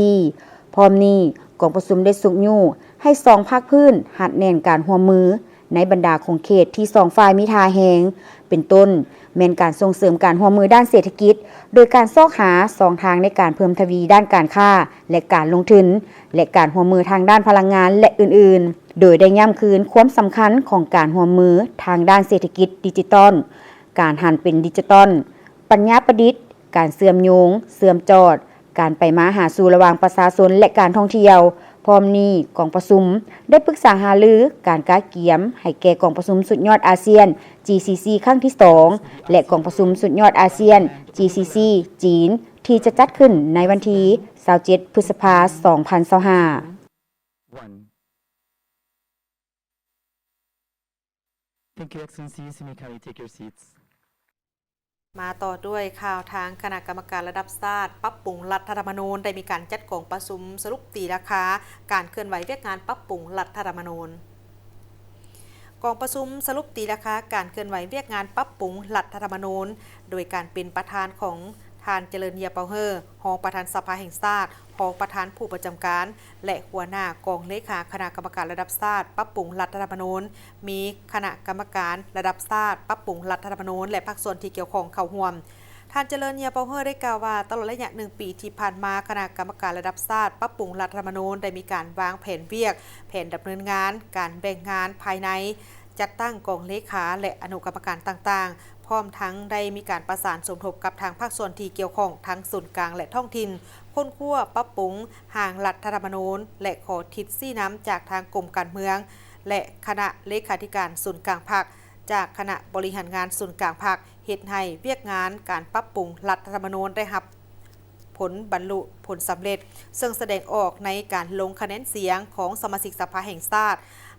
ພ້ອມນີ້, ກອງປະຊຸມໄດ້ຊຸກຍູ້ໃຫ້ສອງພາກພື້ນຮັດແໜ້ນການຮ່ວມມືໃນບັນດາຂົງເຂດທີ່ສອງຝ່າຍມີທ່າແຮງ, ເປັນຕົ້ນ ແມ່ນການສົ່ງເສີມການຮ່ວມມືດ້ານເສດຖະກິດ ໂດຍການຊອກຫາຊ່ອງທາງໃນການເພີ່ມທະວີດ້ານການຄ້າ ແລະ ການລົງທຶນ ແລະ ການຮ່ວມມືທາງດ້ານພະລັງງານ ແລະ ອື່ນໆ, ໂດຍໄດ້ຢ້ຳຄືນຄວາມສຳຄັນຂອງການຮ່ວມມືທາງດ້ານເສດຖະກິດດິຈິຕອນ, ການຫັນເປັນດິຈິຕອນ, ປັນຍາປະດິດ, ການເຊື່ອມໂຍງ, ເຊື່ອມຈອດ, ການໄປມາຫາສູ່ລະຫວ່າງປະຊາຊົນ ແລະ ການທ່ອງທ່ຽວ. ພ້ອມນີ້, ກອງປະຊຸມໄດ້ປຶກສາຫາລືການກະກຽມໃຫ້ແກ່ກອງປະຊຸມສຸດຍອດອາຊຽນ GCC ຄັ້ງທີສອງ ແລະ ກອງປະຊຸມສຸດຍອດອາຊຽນ GCC ຈີນ ທີ່ຈະຈັດຂຶ້ນໃນວັນທີຊາວເຈັດ ພຶດສະພາ ສອງພັນຊາວຫ້າ. One. Thank you, Excellencies. You may kindly take your seats. ມາຕໍ່ດ້ວຍຂ່າວທາງຄະນະກຳມະການລະດັບຊາດປັບປຸງລັດຖະທຳມະນູນ ໄດ້ມີການຈັດກອງປະຊຸມສະຫຼຸບຕີລາຄາການເຄື່ອນໄຫວວຽກງານປັບປຸງລັດຖະທຳມະນູນ. ກອງປະຊຸມສະຫຼຸບຕີລາຄາການເຄື່ອນໄຫວວຽກງານປັບປຸງລັດຖະທຳມະນູນ ໂດຍການເປັນປະທານຂອງທ່ານ ຈະເລີນ ເຢັຽປາວເຮີ ຮອງປະທານສະພາແຫ່ງຊາດ, ຮອງປະທານຜູ້ປະຈຳການ ແລະ ຫົວໜ້າກອງເລຂາຄະນະກຳມະການລະດັບຊາດປັບປຸງລັດຖະທຳມະນູນ, ມີຄະນະກຳມະການລະດັບຊາດປັບປຸງລັດຖະທຳມະນູນ ແລະ ພາກສ່ວນທີ່ກ່ຽວຂ້ອງເຂົ້າຮ່ວມ. ທ່ານ ຈະເລີນ ເຢັຽປາວເຮີ ໄດ້ກ່າວວ່າ ຕະຫຼອດໄລຍະໜຶ່ງປີທີ່ຜ່ານມາ, ຄະນະກຳມະການລະດັບຊາດປັບປຸງລັດຖະທຳມະນູນ ໄດ້ມີການວາງແຜນວຽກ, ແຜນດຳເນີນງານ, ການແບ່ງງານພາຍໃນ, ຈັດຕັ້ງກອງເລຂາ ແລະ ອະນຸກຳມະການຕ່າງໆ, ພ້ອມທັງໄດ້ມີການປະສານສົມທົບກັບທາງພາກສ່ວນທີ່ກ່ຽວຂ້ອງທັງສູນກາງ ແລະ ທ້ອງຖິ່ນ, ຄົ້ນຄວ້າປັບປຸງຮ່າງລັດຖະທຳມະນູນ ແລະ ຂໍທິດຊີ້ນຳຈາກທາງກົມການເມືອງ ແລະ ຄະນະເລຂາທິການສູນກາງພັກ, ຈາກຄະນະບໍລິຫານງານສູນກາງພັກ, ເຮັດໃຫ້ວຽກງານການປັບປຸງລັດຖະທຳມະນູນໄດ້ຮັບ ຜົນບັນລຸຜົນສຳເລັດ, ເຊິ່ງສະແດງອອກໃນການລົງຄະແນນສຽງຂອງສະມາຊິກສະພາແຫ່ງຊາດ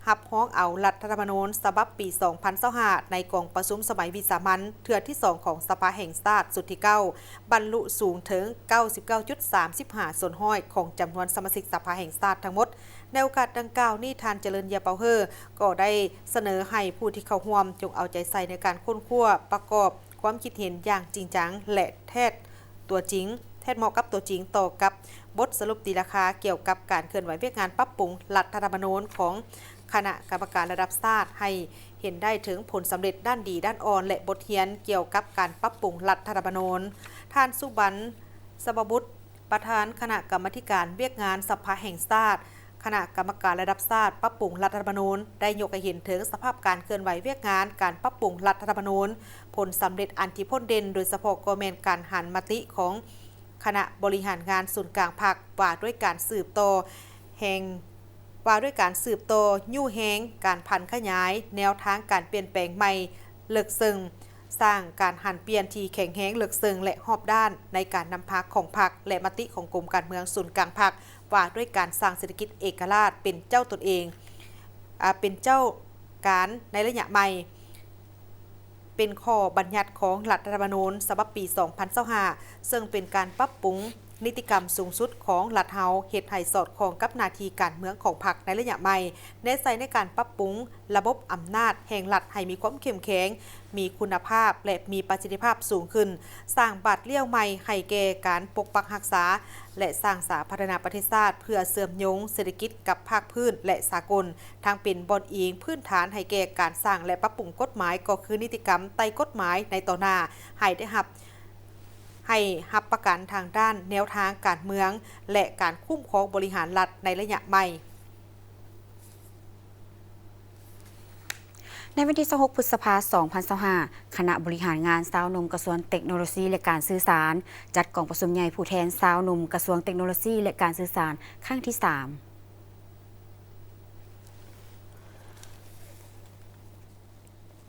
ຮັບຮອງເອົາລັດຖະທຳມະນູນສະບັບປີສອງພັນຊາວຫ້າ ໃນກອງປະຊຸມສະໄໝວິສາມັນເທື່ອທີສອງຂອງສະພາແຫ່ງຊາດຊຸດທີເກົ້າ ບັນລຸສູງເຖິງເກົ້າສິບເກົ້າຈຸດສາມຫ້າສ່ວນຮ້ອຍຂອງຈຳນວນສະມາຊິກສະພາແຫ່ງຊາດທັງໝົດ. ໃນໂອກາດດັ່ງກ່າວນີ້, ທ່ານ ຈະເລີນ ເຢັຽປາວເຮີ ກໍໄດ້ສະເໜີໃຫ້ຜູ້ທີ່ເຂົ້າຮ່ວມຈົ່ງເອົາໃຈໃສ່ໃນການຄົ້ນຄວ້າປະກອບ ຄວາມຄິດເຫັນຢ່າງຈິງຈັງ ແລະ ແທດຕົວຈິງ, ແທດເໝາະກັບຕົວຈິງຕໍ່ກັບບົດສະຫຼຸບຕີລາຄາກ່ຽວກັບການເຄື່ອນໄຫວວຽກງານປັບປຸງລັດຖະທຳມະນູນຂອງຄະນະກຳມະການລະດັບຊາດ ໃຫ້ເຫັນໄດ້ເຖິງຜົນສຳເລັດດ້ານດີ, ດ້ານອ່ອນ ແລະ ບົດຮຽນກ່ຽວກັບການປັບປຸງລັດຖະທຳມະນູນ. ທ່ານ ສຸບັນ ສະບະບຸດ ປະທານຄະນະກຳມາທິການວຽກງານສະພາແຫ່ງຊາດ, ຄະນະກຳມະການລະດັບຊາດປັບປຸງລັດຖະທຳມະນູນ ໄດ້ຍົກໃຫ້ເຫັນເຖິງສະພາບການເຄື່ອນໄຫວວຽກງານການປັບປຸງລັດຖະທຳມະນູນ, ຜົນສຳເລັດອັນທີ່ພົ້ນເດັ່ນ ໂດຍສະເພາະກໍແມ່ນການຫັນມະຕິຂອງຄະນະບໍລິຫານງານສູນກາງພັກ ວ່າດ້ວຍການສືບຕໍ່ແຫ່ງ ວ່າດ້ວຍການສືບຕໍ່ຍູ້ແຮງການຜັນຂະຫຍາຍແນວທາງການປ່ຽນແປງໃໝ່ເລິກເຊິ່ງ, ສ້າງການຫັນປ່ຽນທີ່ແຂງແຮງເລິກເຊິ່ງ ແລະ ຮອບດ້ານໃນການນຳພາຂອງພັກ ແລະ ມະຕິຂອງກົມການເມືອງສູນກາງພັກ ວ່າດ້ວຍການສ້າງເສດຖະກິດເອກະລາດເປັນເຈົ້າຕົນເອງ, ອາ, ເປັນເຈົ້າການໃນໄລຍະໃໝ່, ເປັນຂໍ້ບັນຍັດຂອງລັດຖະທຳມະນູນສະບັບປີສອງພັນຊາວຫ້າ ເຊິ່ງເປັນການປັບປຸງ ນິຕິກຳສູງສຸດຂອງລັດເຮົາ ເຮັດໃຫ້ສອດຄ່ອງກັບໜ້າທີ່ການເມືອງຂອງພັກໃນໄລຍະໃໝ່, ແນໃສ່ໃນການປັບປຸງລະບົບອຳນາດແຫ່ງລັດໃຫ້ມີຄວາມເຂັ້ມແຂງ, ມີຄຸນນະພາບ ແລະ ມີປະສິດທິພາບສູງຂຶ້ນ, ສ້າງບາດລ້ຽວໃໝ່ໃຫ້ແກ່ການປົກປັກຮັກສາ ແລະ ສ້າງສາພັດທະນາປະເທດຊາດ ເພື່ອເຊື່ອມໂຍງເສດຖະກິດກັບພາກພື້ນ ແລະ ສາກົນ, ທັງເປັນບ່ອນອີງພື້ນຖານໃຫ້ແກ່ການສ້າງ ແລະ ປັບປຸງກົດໝາຍ ກໍຄືນິຕິກຳໄຕ່ກົດໝາຍໃນຕໍ່ໜ້າ ໃຫ້ໄດ້ຮັບ ໃຫ້ຮັບປະກັນທາງດ້ານແນວທາງການເມືອງ ແລະ ການຄຸ້ມຄອງບໍລິຫານລັດໃນໄລຍະໃໝ່. ໃນວັນທີຊາວຫົກ ພຶດສະພາ ສອງພັນຊາວຫ້າ, ຄະນະບໍລິຫານງານຊາວໜຸ່ມກະຊວງເຕັກໂນໂລຊີ ແລະ ການສື່ສານ ຈັດກອງປະຊຸມໃຫຍ່ຜູ້ແທນຊາວໜຸ່ມກະຊວງເຕັກໂນໂລຊີ ແລະ ການສື່ສານ ຄັ້ງທີສາມ.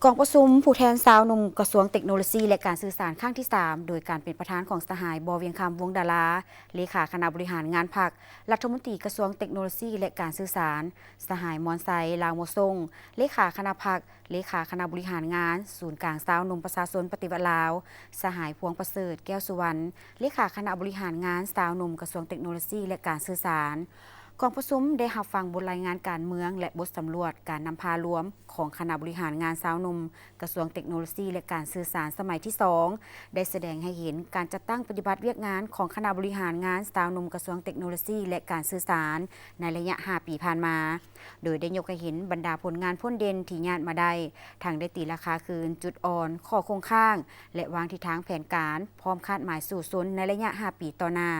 ກອງປະຊຸມຜູ້ແທນຊາວໜຸ່ມກະຊວງເຕັກໂນໂລຊີ ແລະ ການສື່ສານ ຄັ້ງທີສາມ ໂດຍການເປັນປະທານຂອງສະຫາຍ ບໍ່ວຽງຄຳ ວົງດາລາ ເລຂາຄະນະບໍລິຫານງານພັກ, ລັດຖະມົນຕີກະຊວງເຕັກໂນໂລຊີ ແລະ ການສື່ສານ, ສະຫາຍ ມອນໄຊ ລາວມົວສົ່ງ ເລຂາຄະນະພັກ, ເລຂາຄະນະບໍລິຫານງານສູນກາງຊາວໜຸ່ມປະຊາຊົນປະຕິວັດລາວ, ສະຫາຍ ພວງປະເສີດ ແກ້ວສຸວັນ ເລຂາຄະນະບໍລິຫານງານຊາວໜຸ່ມກະຊວງເຕັກໂນໂລຊີ ແລະ ການສື່ສານ. ກອງປະຊຸມໄດ້ຮັບຟັງບົດລາຍງານການເມືອງ ແລະ ບົດສຳຫຼວດການນຳພາລວມຂອງຄະນະບໍລິຫານງານຊາວໜຸ່ມກະຊວງເຕັກໂນໂລຊີ ແລະ ການສື່ສານສະໄໝທີສອງ ໄດ້ສະແດງໃຫ້ເຫັນການຈັດຕັ້ງປະຕິບັດວຽກງານຂອງຄະນະບໍລິຫານງານຊາວໜຸ່ມກະຊວງເຕັກໂນໂລຊີ ແລະ ການສື່ສານໃນໄລຍະຫ້າປີຜ່ານມາ, ໂດຍໄດ້ຍົກໃຫ້ເຫັນບັນດາຜົນງານພົ້ນເດັ່ນທີ່ຍາດມາໄດ້, ທັງໄດ້ຕີລາຄາຄືນ, ຈຸດອ່ອນ, ຂໍ້ຄົງຄ້າງ ແລະ ວາງທິດທາງແຜນການ ພ້ອມຄາດໝາຍສູ້ຊົນໃນໄລຍະຫ້າປີຕໍ່ໜ້າ.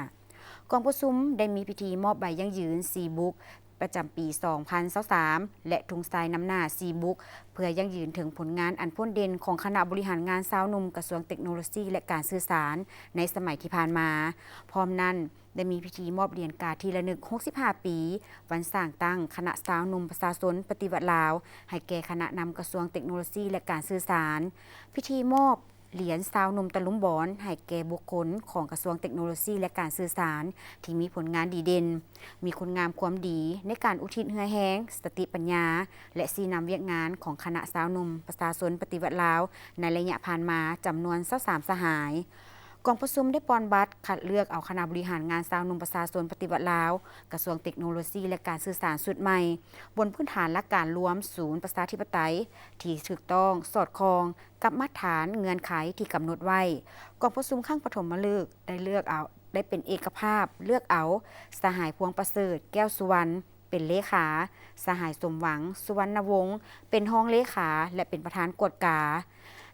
ກອງປະຊຸມໄດ້ມີພິທີມອບໃບຢັ້ງຢືນສີ່ບຸກປະຈຳປີສອງພັນຊາວສາມ ແລະ ທຸງໄຊນຳໜ້າສີ່ບຸກ ເພື່ອຢັ້ງຢືນເຖິງຜົນງານອັນພົ້ນເດັ່ນຂອງຄະນະບໍລິຫານງານຊາວໜຸ່ມກະຊວງເຕັກໂນໂລຊີ ແລະ ການສື່ສານໃນສະໄໝທີ່ຜ່ານມາ. ພ້ອມນັ້ນ ໄດ້ມີພິທີມອບຫຼຽນກາທີ່ລະນຶກຫົກສິບຫ້າປີ ວັນສ້າງຕັ້ງຄະນະຊາວໜຸ່ມປະຊາຊົນປະຕິວັດລາວ ໃຫ້ແກ່ຄະນະນຳກະຊວງເຕັກໂນໂລຊີ ແລະ ການສື່ສານ. ພິທີມອບ ຫຼຽນຊາວໜຸ່ມຕະລຸມບອນໃຫ້ແກ່ບຸກຄົນຂອງກະຊວງເຕັກໂນໂລຊີ ແລະ ການສື່ສານ ທີ່ມີຜົນງານດີເດັ່ນ, ມີຄຸນງາມຄວາມດີໃນການອຸທິດເຫື່ອແຮງ, ສະຕິປັນຍາ ແລະ ຊີ້ນຳວຽກງານຂອງຄະນະຊາວໜຸ່ມປະຊາຊົນປະຕິວັດລາວໃນໄລຍະຜ່ານມາ ຈຳນວນຊາວສາມສະຫາຍ. ກອງປະຊຸມໄດ້ປ່ອນບັດຄັດເລືອກເອົາຄະນະບໍລິຫານງານຊາວໜຸ່ມປະຊາຊົນປະຕິວັດລາວ, ກະຊວງເຕັກໂນໂລຊີ ແລະ ການສື່ສານຊຸດໃໝ່, ບົນພື້ນຖານຫຼັກການລວມສູນປະຊາທິປະໄຕທີ່ຖືກຕ້ອງ, ສອດຄ່ອງ ກັບມາດຖານເງື່ອນໄຂທີ່ກຳນົດໄວ້. ກອງປະຊຸມຄັ້ງປະຖົມມະລຶກໄດ້ເລືອກເອົາ, ໄດ້ເປັນເອກະພາບເລືອກເອົາ ສະຫາຍ ພວງປະເສີດ ແກ້ວສຸວັນ ເປັນເລຂາ, ສະຫາຍ ສົມຫວັງ ສຸວັນນະວົງ ເປັນຮອງເລຂາ ແລະ ເປັນປະທານກວດກາ.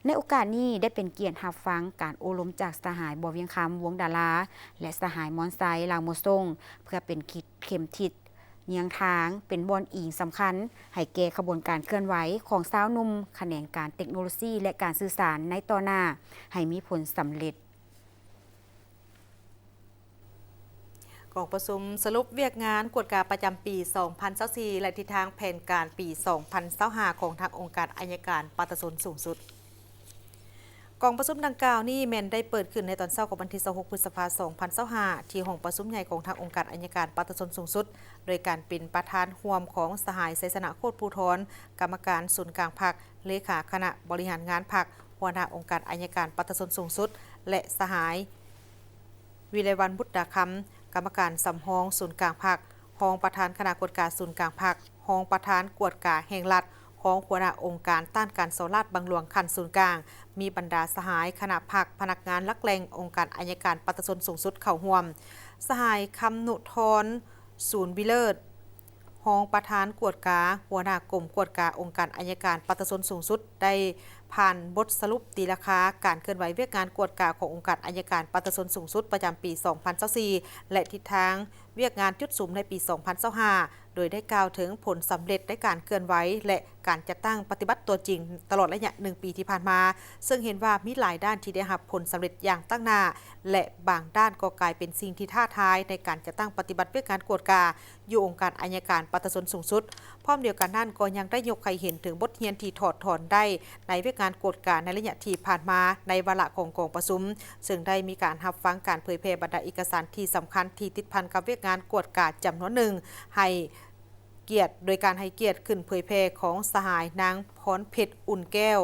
ໃນໂອກາດນີ້ໄດ້ເປັນກຽດຮັບຟັງການໂອ້ລົມຈາກສະຫາຍ ບໍ່ວຽງຄຳ ວົງດາລາ ແລະ ສະຫາຍ ມອນໄຊ ລາວມົວສົ່ງ ເພື່ອເປັນຄິດ ເຂັມທິດເຍືອງທາງ ເປັນບ່ອນອີງສຳຄັນໃຫ້ແກ່ຂະບວນການເຄື່ອນໄຫວຂອງຊາວໜຸ່ມຂະແໜງການເຕັກໂນໂລຊີ ແລະ ການສື່ສານໃນຕໍ່ໜ້າ ໃຫ້ມີຜົນສຳເລັດ. ກອງປະຊຸມສະຫຼຸບວຽກງານກວດກາປະຈຳປີສອງພັນຊາວສີ່ ແລະ ທິດທາງແຜນການປີສອງພັນຊາວຫ້າ ຂອງທາງອົງການໄອຍະການປະຊາຊົນສູງສຸດ. ກອງປະຊຸມດັ່ງກ່າວນີ້ແມ່ນໄດ້ເປີດຂຶ້ນໃນຕອນເຊົ້າຂອງວັນທີຊາວຫົກ ພຶດສະພາ ສອງພັນຊາວຫ້າ ທີ່ຫ້ອງປະຊຸມໃຫຍ່ຂອງທາງອົງການໄອຍະການປະຊາຊົນສູງສຸດ ໂດຍການເປັນປະທານຮ່ວມຂອງສະຫາຍ ໄຊຊະນະ ໂຄດພູທອນ ກຳມະການສູນກາງພັກ, ເລຂາຄະນະບໍລິຫານງານພັກ, ຫົວໜ້າອົງການໄອຍະການປະຊາຊົນສູງສຸດ ແລະ ສະຫາຍ ວິໄລວັນ ບຸດຕາຄຳ ກຳມະການສຳຮອງສູນກາງພັກ, ຮອງປະທານຄະນະກວດກາສູນກາງພັກ, ຮອງປະທານກວດກາແຫ່ງລັດ, ຮອງຫົວໜ້າອົງການຕ້ານການສໍ້ລາດບັງຫຼວງຂັ້ນສູນກາງ, ມີບັນດາສະຫາຍຄະນະພັກ, ພະນັກງານຫຼັກແຫຼ່ງອົງການໄອຍະການປະຊາຊົນສູງສຸດເຂົ້າຮ່ວມ. ສະຫາຍ ຄຳນຸທອນ ສູນວິເລີດ ຮອງປະທານກວດກາ, ຫົວໜ້າກົມກວດກາອົງການໄອຍະການປະຊາຊົນສູງສຸດ ໄດ້ຜ່ານບົດສະຫຼຸບຕີລາຄາການເຄື່ອນໄຫວວຽກງານກວດກາຂອງອົງການໄອຍະການປະຊາຊົນສູງສຸດປະຈຳປີສອງພັນຊາວສີ່ ແລະ ທິດທາງວຽກງານຈຸດສຸມໃນປີສອງພັນຊາວຫ້າ ໂດຍໄດ້ກ່າວເຖິງຜົນສຳເລັດໃນການເຄື່ອນໄຫວ ແລະ ການຈັດຕັ້ງປະຕິບັດຕົວຈິງຕະຫຼອດໄລຍະໜຶ່ງປີທີ່ຜ່ານມາ, ເຊິ່ງເຫັນວ່າມີຫຼາຍດ້ານທີ່ໄດ້ຮັບຜົນສຳເລັດຢ່າງຕັ້ງໜ້າ ແລະ ບາງດ້ານກໍກາຍເປັນສິ່ງທີ່ທ້າທາຍໃນການຈັດຕັ້ງປະຕິບັດວຽກງານກວດກາ ຢູ່ອົງການໄອຍະການປະຊາຊົນສູງສຸດ. ພ້ອມດຽວກັນນັ້ນ ກໍຍັງໄດ້ຍົກໃຫ້ເຫັນເຖິງບົດຮຽນທີ່ຖອດຖອນໄດ້ໃນວຽກງານກວດກາໃນໄລຍະທີ່ຜ່ານມາ ໃນວາລະຂອງກອງປະຊຸມ, ເຊິ່ງໄດ້ມີການຮັບຟັງການເຜີຍແຜ່ບັນດາເອກະສານທີ່ສຳຄັນທີ່ຕິດພັນກັບວຽກງານກວດກາຈຳນວນໜຶ່ງ ໃຫ້ກຽດ, ໂດຍການໃຫ້ກຽດຂຶ້ນເຜີຍແຜ່ຂອງສະຫາຍ ນາງ ພອນເພັດ ອຸ່ນແກ້ວ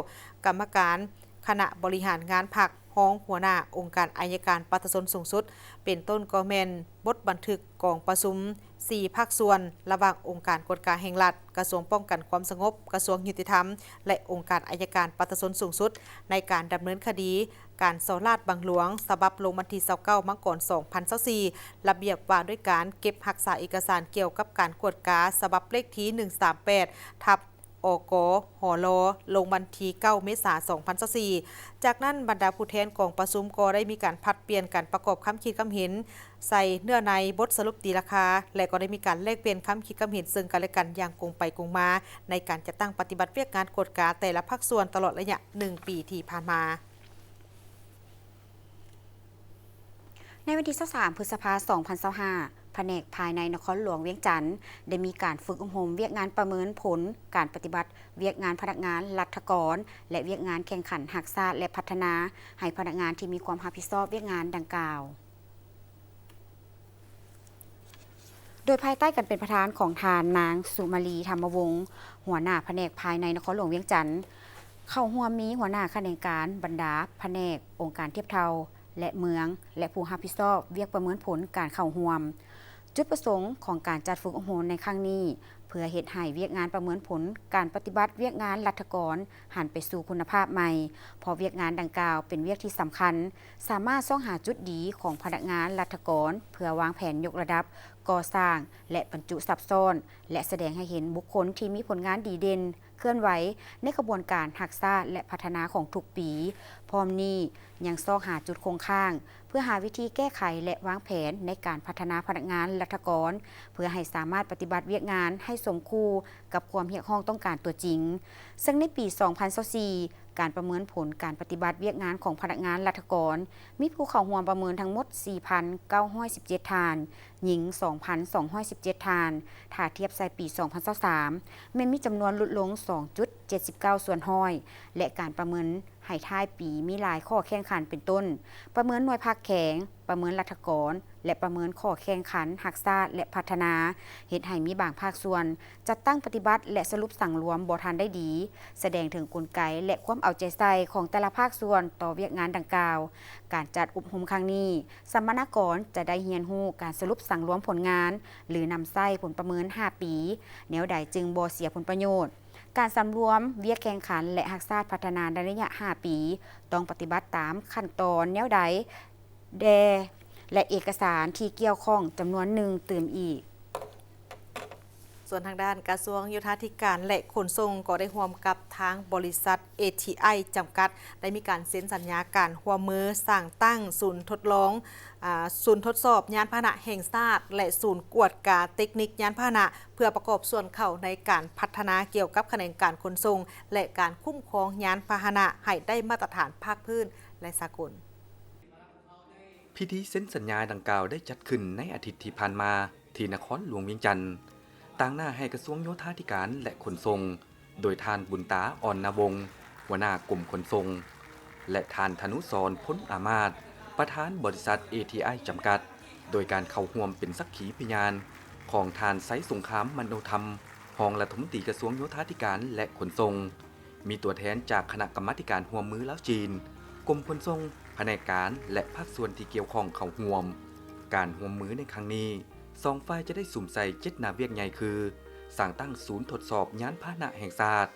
ກຳມະການຄະນະບໍລິຫານງານພັກ, ຮ ຮອງຫົວໜ້າອົງການໄອຍະການປະຊາຊົນສູງສຸດ, ເປັນຕົ້ນກໍແມ່ນບົດບັນທຶກກອງປະຊຸມສີ່ພາກສ່ວນ ລະຫວ່າງອົງການກວດກາແຫ່ງລັດ, ກະຊວງປ້ອງກັນຄວາມສະຫງົບ, ກະຊວງຍຸຕິທຳ ແລະ ອົງການໄອຍະການປະຊາຊົນສູງສຸດ ໃນການດຳເນີນຄະດີການສໍ້ລາດບັງຫຼວງ ສະບັບລົງວັນທີຊາວເກົ້າ ມັງກອນ ສອງພັນຊາວສີ່, ລະບຽບວ່າດ້ວຍການເກັບຮັກສາເອກະສານກ່ຽວກັບການກວດກາ ສະບັບເລກທີໜຶ່ງສາມແປດ ທັບ ອກ ຫລ ລົງວັນທີເກົ້າ ເມສາ ສອງພັນຊາວສີ່. ຈາກນັ້ນ, ບັນດາຜູ້ແທນກອງປະຊຸມກໍໄດ້ມີການຜັດປ່ຽນການປະກອບຄຳຄິດຄຳເຫັນໃສ່ເນື້ອໃນບົດສະຫຼຸບຕີລາຄາ ແລະ ກໍໄດ້ມີການແລກປ່ຽນຄຳຄິດຄຳເຫັນເຊິ່ງກັນແລະກັນຢ່າງກົງໄປກົງມາ ໃນການຈັດຕັ້ງປະຕິບັດວຽກງານກວດກາແຕ່ລະພາກສ່ວນຕະຫຼອດໄລຍະໜຶ່ງປີທີ່ຜ່ານມາ. ໃນວັນທີຊາວສາມ ພຶດສະພາ ສອງພັນຊາວຫ້າ ພະແນກພາຍໃນນະຄອນຫຼວງວຽງຈັນ ໄດ້ມີການຝຶກອົບຮົມວຽກງານປະເມີນຜົນການປະຕິບັດວຽກງານພະນັກງານລັດຖະກອນ ແລະ ວຽກງານແຂ່ງຂັນຮັກຊາດ ແລະ ພັດທະນາໃຫ້ພະນັກງານທີ່ມີຄວາມຮັບຜິດຊອບວຽກງານດັ່ງກ່າວ. ໂດຍພາຍໃຕ້ການເປັນປະທານຂອງທ່ານນາງ ສຸມາລີ ທຳມະວົງ ຫົວໜ້າພະແນກພາຍໃນນະຄອນຫຼວງວຽງຈັນ, ເຂົ້າຮ່ວມມີຫົວໜ້າຂະແໜງການ, ບັນດາພະແນກ, ອົງການທຽບເທົ່າ ແລະ ເມືອງ ແລະ ຜູ້ຮັບຜິດຊອບວຽກປະເມີນຜົນການເຂົ້າຮ່ວມ. ຈຸດປະສົງຂອງການຈັດຝຶກອົບຮົມໃນຄັ້ງນີ້ ເພື່ອເຮັດໃຫ້ວຽກງານປະເມີນຜົນການປະຕິບັດວຽກງານລັດຖະກອນຫັນໄປສູ່ຄຸນນະພາບໃໝ່, ເພາະວຽກງານດັ່ງກ່າວເປັນວຽກທີ່ສຳຄັນ, ສາມາດຊອກຫາຈຸດດີຂອງພະນັກງານລັດຖະກອນ ເພື່ອວາງແຜນຍົກລະດັບ, ກໍ່ສ້າງ ແລະ ບັນຈຸຊັບຊ້ອນ ແລະ ສະແດງໃຫ້ເຫັນບຸກຄົນທີ່ມີຜົນງານດີເດັ່ນ ເຄື່ອນໄຫວໃນຂະບວນການຮັກຊາດ ແລະ ພັດທະນາຂອງທຸກປີ. ພ້ອມນີ້ຍັງຊອກຫາຈຸດຄົງຄ້າງ ເພື່ອຫາວິທີແກ້ໄຂ ແລະ ວາງແຜນໃນການພັດທະນາພະນັກງານລັດຖະກອນ ເພື່ອໃຫ້ສາມາດປະຕິບັດວຽກງານໃຫ້ສົມຄູ່ກັບຄວາມຮຽກຮ້ອງຕ້ອງການຕົວຈິງ. ເຊິ່ງໃນປີສອງພັນຊາວສີ່ ການປະເມີນຜົນການປະຕິບັດວຽກງານຂອງພະນັກງານລັດຖະກອນ ມີຜູ້ເຂົ້າຮ່ວມປະເມີນທັງໝົດສີ່ພັນເກົ້າຮ້ອຍສິບເຈັດທ່ານ, ຍິງສອງພັນສອງຮ້ອຍສິບເຈັດທ່ານ, ຖ້າທຽບໃສ່ປີສອງພັນຊາວສາມ ແມ່ນມີຈຳນວນຫຼຸດລົງສອງຈຸດເຈັດສິບເກົ້າສ່ວນຮ້ອຍ ແລະ ການປະເມີນໃຫ້ທ້າຍປີມີຫຼາຍຂໍ້ແຂ່ງຂັນ ເປັນຕົ້ນ ປະເມີນໜ່ວຍພາກແຂງ, ປະເມີນລັດຖະກອນ ແລະ ປະເມີນຂໍ້ແຂ່ງຂັນຮັກຊາດ ແລະ ພັດທະນາ, ເຮັດໃຫ້ມີບາງພາກສ່ວນ ຈັດຕັ້ງປະຕິບັດ ແລະ ສະຫຼຸບສັງລວມບໍ່ທັນໄດ້ດີ, ສະແດງເຖິງກົນໄກ ແລະ ຄວາມເອົາໃຈໃສ່ຂອງແຕ່ລະພາກສ່ວນຕໍ່ວຽກງານດັ່ງກ່າວ. ການຈັດອົບຮົມຄັ້ງນີ້, ສຳມະນາກອນຈະໄດ້ຮຽນຮູ້ການສະຫຼຸບສັງລວມຜົນງານ ຫຼື ນຳໃຊ້ຜົນປະເມີນຫ້າປີ, ແນວໃດຈຶ່ງບໍ່ເສຍຜົນປະໂຫຍດ, ການສຳລວມວຽກແຂ່ງຂັນ ແລະ ຮັກຊາດພັດທະນາໃນໄລຍະຫ້າປີ ຕ້ອງປະຕິບັດຕາມຂັ້ນຕອນແນວໃດ ແດ່ ແລະ ເອກະສານທີ່ກ່ຽວຂ້ອງຈຳນວນໜຶ່ງຕື່ມອີກ. ສ່ວນທາງດ້ານກະຊວງໂຍທາທິການ ແລະ ຂົນສົ່ງ ກໍໄດ້ຮ່ວມກັບທາງບໍລິສັດ ເອທີໄອ ຈຳກັດ ໄດ້ມີການເຊັນສັນຍາການຮ່ວມມືສ້າງຕັ້ງສູນທົດລອງ, ອາ, ສູນທົດສອບຍານພາຫະນະແຫ່ງຊາດ ແລະ ສູນກວດກາເຕັກນິກຍານພາຫະນະ ເພື່ອປະກອບສ່ວນເຂົ້າໃນການພັດທະນາກ່ຽວກັບຂະແໜງການຂົນສົ່ງ ແລະ ການຄຸ້ມຄອງຍານພາຫະນະໃຫ້ໄດ້ມາດຕະຖານພາກພື້ນ ແລະ ສາກົນ. ພິທີເຊັນສັນຍາດັ່ງກ່າວໄດ້ຈັດຂຶ້ນໃນອາທິດທີ່ຜ່ານມາ ທີ່ນະຄອນຫຼວງວຽງຈັນ, ຕາງໜ້າໃຫ້ກະຊວງໂຍທາທິການ ແລະ ຂົນສົ່ງ ໂດຍທ່ານ ບຸນຕາ ອ່ອນນາວົງ ຫົວໜ້າກົມຂົນສົ່ງ ແລະ ທ່ານ ທະນຸສອນ ພົນອາມາດ ປະທານບໍລິສັດ ເອທີໄອ ຈຳກັດ, ໂດຍການເຂົ້າຮ່ວມເປັນສັກຂີພະຍານຂອງທ່ານ ໄຊສົງຄາມ ມະໂນທຳ ຮອງລັດຖະມົນຕີກະຊວງໂຍທາທິການ ແລະ ຂົນສົ່ງ, ມີຕົວແທນຈາກຄະນະກຳມາທິການຮ່ວມມືລາວ-ຈີນ, ກົມຂົນສົ່ງ, ພະແນກການ ແລະ ພາກສ່ວນທີ່ກ່ຽວຂ້ອງເຂົ້າຮ່ວມ. ການຮ່ວມມືໃນຄັ້ງນີ້, ສອງຝ່າຍຈະໄດ້ສຸມໃສ່ເຈັດໜ້າວຽກໃຫຍ່ຄື ສ້າງຕັ້ງສູນທົດສອບຍານພາຫະນະແຫ່ງຊາດ,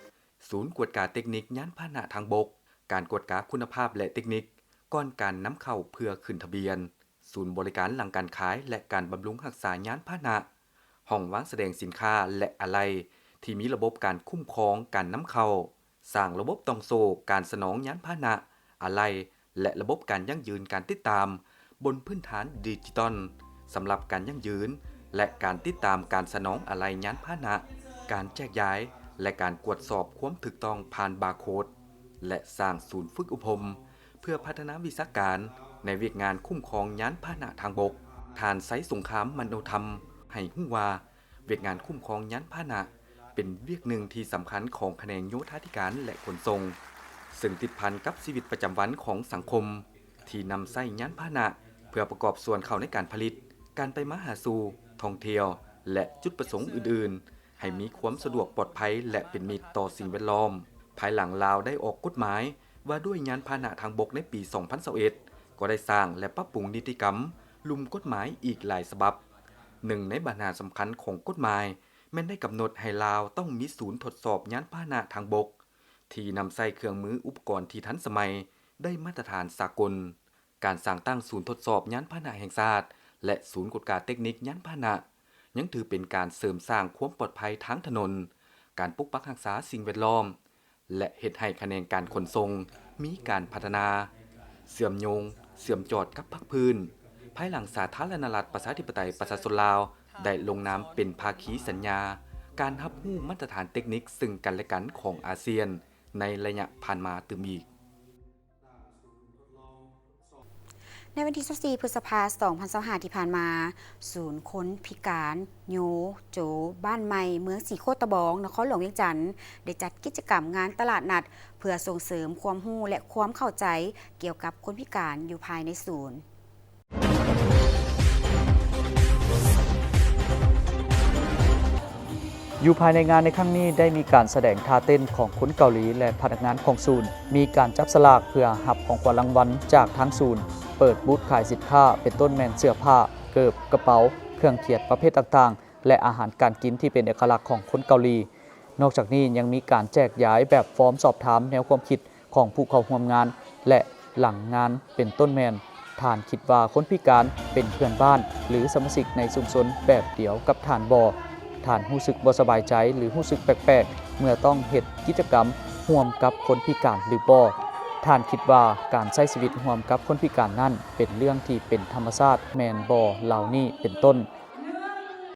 ສູນກວດກາເຕັກນິກຍານພາຫະນະທາງບົກ, ການກວດກາຄຸນນະພາບ ແລະ ເຕັກນິກກ່ອນການນຳເຂົ້າເພື່ອຂຶ້ນທະບຽນ, ສູນບໍລິການຫຼັງການຂາຍ ແລະ ການບຳລຸງຮັກສາຍານພາຫະນະ, ຫ້ອງວາງສະແດງສິນຄ້າ ແລະ ອາໄຫຼ່ທີ່ມີລະບົບການຄຸ້ມຄອງການນຳເຂົ້າ, ສ້າງລະບົບຕ່ອງໂສ້ການສະໜອງຍານພາຫະນະ, ອາໄຫຼ່ ແລະ ລະບົບການຢັ້ງຢືນການຕິດຕາມບົນພື້ນຖານດິຈິຕອນ ສຳລັບການຢັ້ງຢືນ ແລະ ການຕິດຕາມການສະໜອງອາໄຫຼ່ຍານພາຫະນະ, ການແຈກຢາຍ ແລະ ການກວດສອບຄວາມຖືກຕ້ອງຜ່ານບາໂຄດ ແລະ ສ້າງສູນຝຶກອົບຮົມ ເພື່ອພັດທະນາວິຊາການໃນວຽກງານຄຸ້ມຄອງຍານພາຫະນະທາງບົກ. ທ່ານ ໄຊສົງຄາມ ມະໂນທຳ ໃຫ້ຮູ້ວ່າ ວຽກງານຄຸ້ມຄອງຍານພາຫະນະເປັນວຽກໜຶ່ງທີ່ສຳຄັນຂອງຂະແໜງໂຍທາທິການ ແລະ ຂົນສົ່ງ, ເຊິ່ງຕິດພັນກັບຊີວິດປະຈຳວັນຂອງສັງຄົມ ທີ່ນຳໃຊ້ຍານພາຫະນະເພື່ອປະກອບສ່ວນເຂົ້າໃນການຜະລິດ, ການໄປມາຫາສູ່, ທ່ອງທ່ຽວ ແລະ ຈຸດປະສົງອື່ນໆ, ໃຫ້ມີຄວາມສະດວກ, ປອດໄພ ແລະ ເປັນມິດຕໍ່ສິ່ງແວດລ້ອມ. ພາຍຫຼັງລາວໄດ້ອອກກົດໝາຍ ວ່າດ້ວຍຍານພາຫະນະທາງບົກໃນປີສອງພັນຊາວເອັດ ກໍໄດ້ສ້າງ ແລະ ປັບປຸງນິຕິກຳ ລຸ່ມກົດໝາຍອີກຫຼາຍສະບັບ. ໜຶ່ງໃນບັນຫາສຳຄັນຂອງກົດໝາຍ ແມ່ນໄດ້ກຳນົດໃຫ້ລາວຕ້ອງມີສູນທົດສອບຍານພາຫະນະທາງບົກ ທີ່ນຳໃຊ້ເຄື່ອງມືອຸປະກອນທີ່ທັນສະໄໝ ໄດ້ມາດຕະຖານສາກົນ. ການສ້າງຕັ້ງສູນທົດສອບຍານພາຫະນະແຫ່ງຊາດ ແລະ ສູນກວດກາເຕັກນິກຍານພາຫະນະ ຍັງຖືເປັນການເສີມສ້າງຄວາມປອດໄພທາງຖະໜົນ, ການປົກປັກຮັກສາສິ່ງແວດລ້ອມ ແລະ ເຮັດໃຫ້ຂະແໜງການຂົນສົ່ງມີການພັດທະນາ, ເຊື່ອມໂຍງ, ເຊື່ອມຈອດກັບພາກພື້ນ, ພາຍຫຼັງສາທາລະນະລັດປະຊາທິປະໄຕປະຊາຊົນລາວ ໄດ້ລົງນາມເປັນພາຄີສັນຍາການຮັບຮູ້ມາດຕະຖານເຕັກນິກເຊິ່ງກັນແລະກັນຂອງອາຊຽນໃນໄລຍະຜ່ານມາຕື່ມອີກ. ໃນວັນທີຊາວສີ່ ພຶດສະພາ ສອງພັນຊາວຫ້າ ທີ່ຜ່ານມາ, ສູນຄົນພິການໂຍໂຈ ບ້ານໃໝ່ ເມືອງສີໂຄດຕະບອງ ນະຄອນຫຼວງວຽງຈັນ ໄດ້ຈັດກິດຈະກຳງານຕະຫຼາດນັດ ເພື່ອສົ່ງເສີມຄວາມຮູ້ ແລະ ຄວາມເຂົ້າໃຈກ່ຽວກັບຄົນພິການຢູ່ພາຍໃນສູນ. ຢູ່ພາຍໃນງານໃນຄັ້ງນີ້ ໄດ້ມີການສະແດງທ່າເຕັ້ນຂອງຄົນເກົາຫຼີ ແລະ ພະນັກງານຂອງສູນ, ມີການຈັບສະຫຼາກເພື່ອຮັບຂອງຂວັນລາງວັນຈາກທາງສູນ, ເປີດບູດຂາຍສິນຄ້າ ເປັນຕົ້ນແມ່ນເສື້ອຜ້າ, ເກີບ, ກະເປົາ, ເຄື່ອງຂຽນປະເພດຕ່າງໆ ແລະ ອາຫານການກິນທີ່ເປັນເອກະລັກຂອງຄົນເກົາຫຼີ. ນອກຈາກນີ້ຍັງມີການແຈກຢາຍແບບຟອມສອບຖາມແນວຄວາມຄິດ ຂອງຜູ້ເຂົ້າຮ່ວມງານ ແລະ ຫຼັງງານ ເປັນຕົ້ນແມ່ນ ທ່ານຄິດວ່າຄົນພິການເປັນເພື່ອນບ້ານ ຫຼື ສະມາຊິກໃນຊຸມຊົນແບບດຽວກັບທ່ານບໍ່? ທ່ານຮູ້ສຶກບໍ່ສະບາຍໃຈ ຫຼື ຮູ້ສຶກແປກໆ ເມື່ອຕ້ອງເຮັດກິດຈະກຳຮ່ວມກັບຄົນພິການຫຼືບໍ່? ທ່ານຄິດວ່າການໃຊ້ຊີວິດຮ່ວມກັບຄົນພິການນັ້ນ ເປັນເລື່ອງທີ່ເປັນທຳມະຊາດແມ່ນບໍ່ ເຫຼົ່ານີ້ເປັນຕົ້ນ.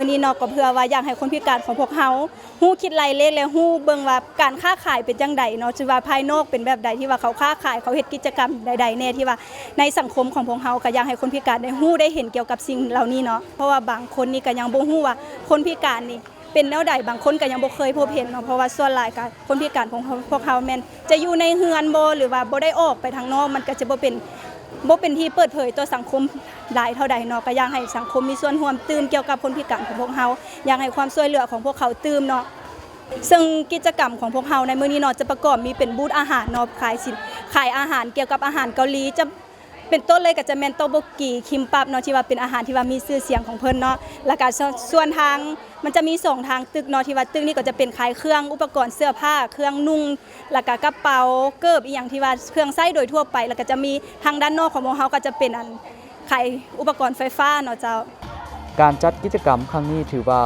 ມື້ນີ້ເນາະ ກໍເພື່ອວ່າຢາກໃຫ້ຄົນພິການຂອງພວກເຮົາຮູ້ຄິດໄລ່ເລກ ແລະ ຮູ້ເບິ່ງວ່າການຄ້າຂາຍເປັນຈັ່ງໃດເນາະ, ທີ່ວ່າພາຍນອກເປັນແບບໃດ ທີ່ວ່າເຂົາຄ້າຂາຍ ເຂົາເຮັດກິດຈະກຳໃດໆແດ່ ທີ່ວ່າໃນສັງຄົມຂອງພວກເຮົາ ກໍຢາກໃຫ້ຄົນພິການໄດ້ຮູ້ໄດ້ເຫັນກ່ຽວກັບສິ່ງເຫຼົ່ານີ້ເນາະ. ເພາະວ່າບາງຄົນນີ້ກໍຍັງບໍ່ຮູ້ວ່າຄົນພິການນີ້ເປັນແນວໃດ, ບາງຄົນກໍຍັງບໍ່ເຄີຍພົບເຫັນເນາະ, ເພາະວ່າສ່ວນຫຼາຍກໍ ຄົນພິການຂອງພວກເຮົາແມ່ນຈະຢູ່ໃນເຮືອນບໍ່ ຫຼືວ່າບໍ່ໄດ້ອອກໄປທາງນອກ, ມັນກໍຈະບໍ່ເປັນ ບໍ່ເປັນທີ່ເປີດເຜີຍຕໍ່ສັງຄົມຫຼາຍເທົ່າໃດເນາະ. ກໍຢາກໃຫ້ສັງຄົມມີສ່ວນຮ່ວມຕື່ມກ່ຽວກັບຄົນພິການຂອງພວກເຮົາ, ຢາກໃຫ້ຄວາມຊ່ວຍເຫຼືອຂອງພວກເຂົາຕື່ມເນາະ. ເຊິ່ງກິດຈະກຳຂອງພວກເຮົາໃນມື້ນີ້ເນາະ ຈະປະກອບມີເປັນບູດອາຫານເນາະ, ຂາຍສິນ ຂາຍອາຫານກ່ຽວກັບອາຫານເກົາຫຼີ ຈະ ເປັນຕົ້ນເລີຍກໍຈະແມ່ນໂຕໂບກີ ຄິມປັບເນາະ ທີ່ວ່າເປັນອາຫານທີ່ວ່າມີຊື່ສຽງຂອງເພິ່ນເນາະ. ແລ້ວກໍ ສ- ສ່ວນທາງ ມັນຈະມີສອງທາງຕຶກເນາະ ທີ່ວ່າຕຶກນີ້ກໍຈະເປັນຂາຍເຄື່ອງອຸປະກອນເສື້ອຜ້າ ເຄື່ອງນຸ່ງ ແລ້ວກໍກະເປົາ ເກີບ ອີ່ຫຍັງທີ່ວ່າເຄື່ອງໃຊ້ໂດຍທົ່ວໄປ. ແລ້ວກໍຈະມີທາງດ້ານນອກຂອງພວກເຮົາກໍຈະເປັນອັນຂາຍອຸປະກອນໄຟຟ້າເນາະເຈົ້າ. ການຈັດກິດຈະກຳຄັ້ງນີ້ຖືວ່າ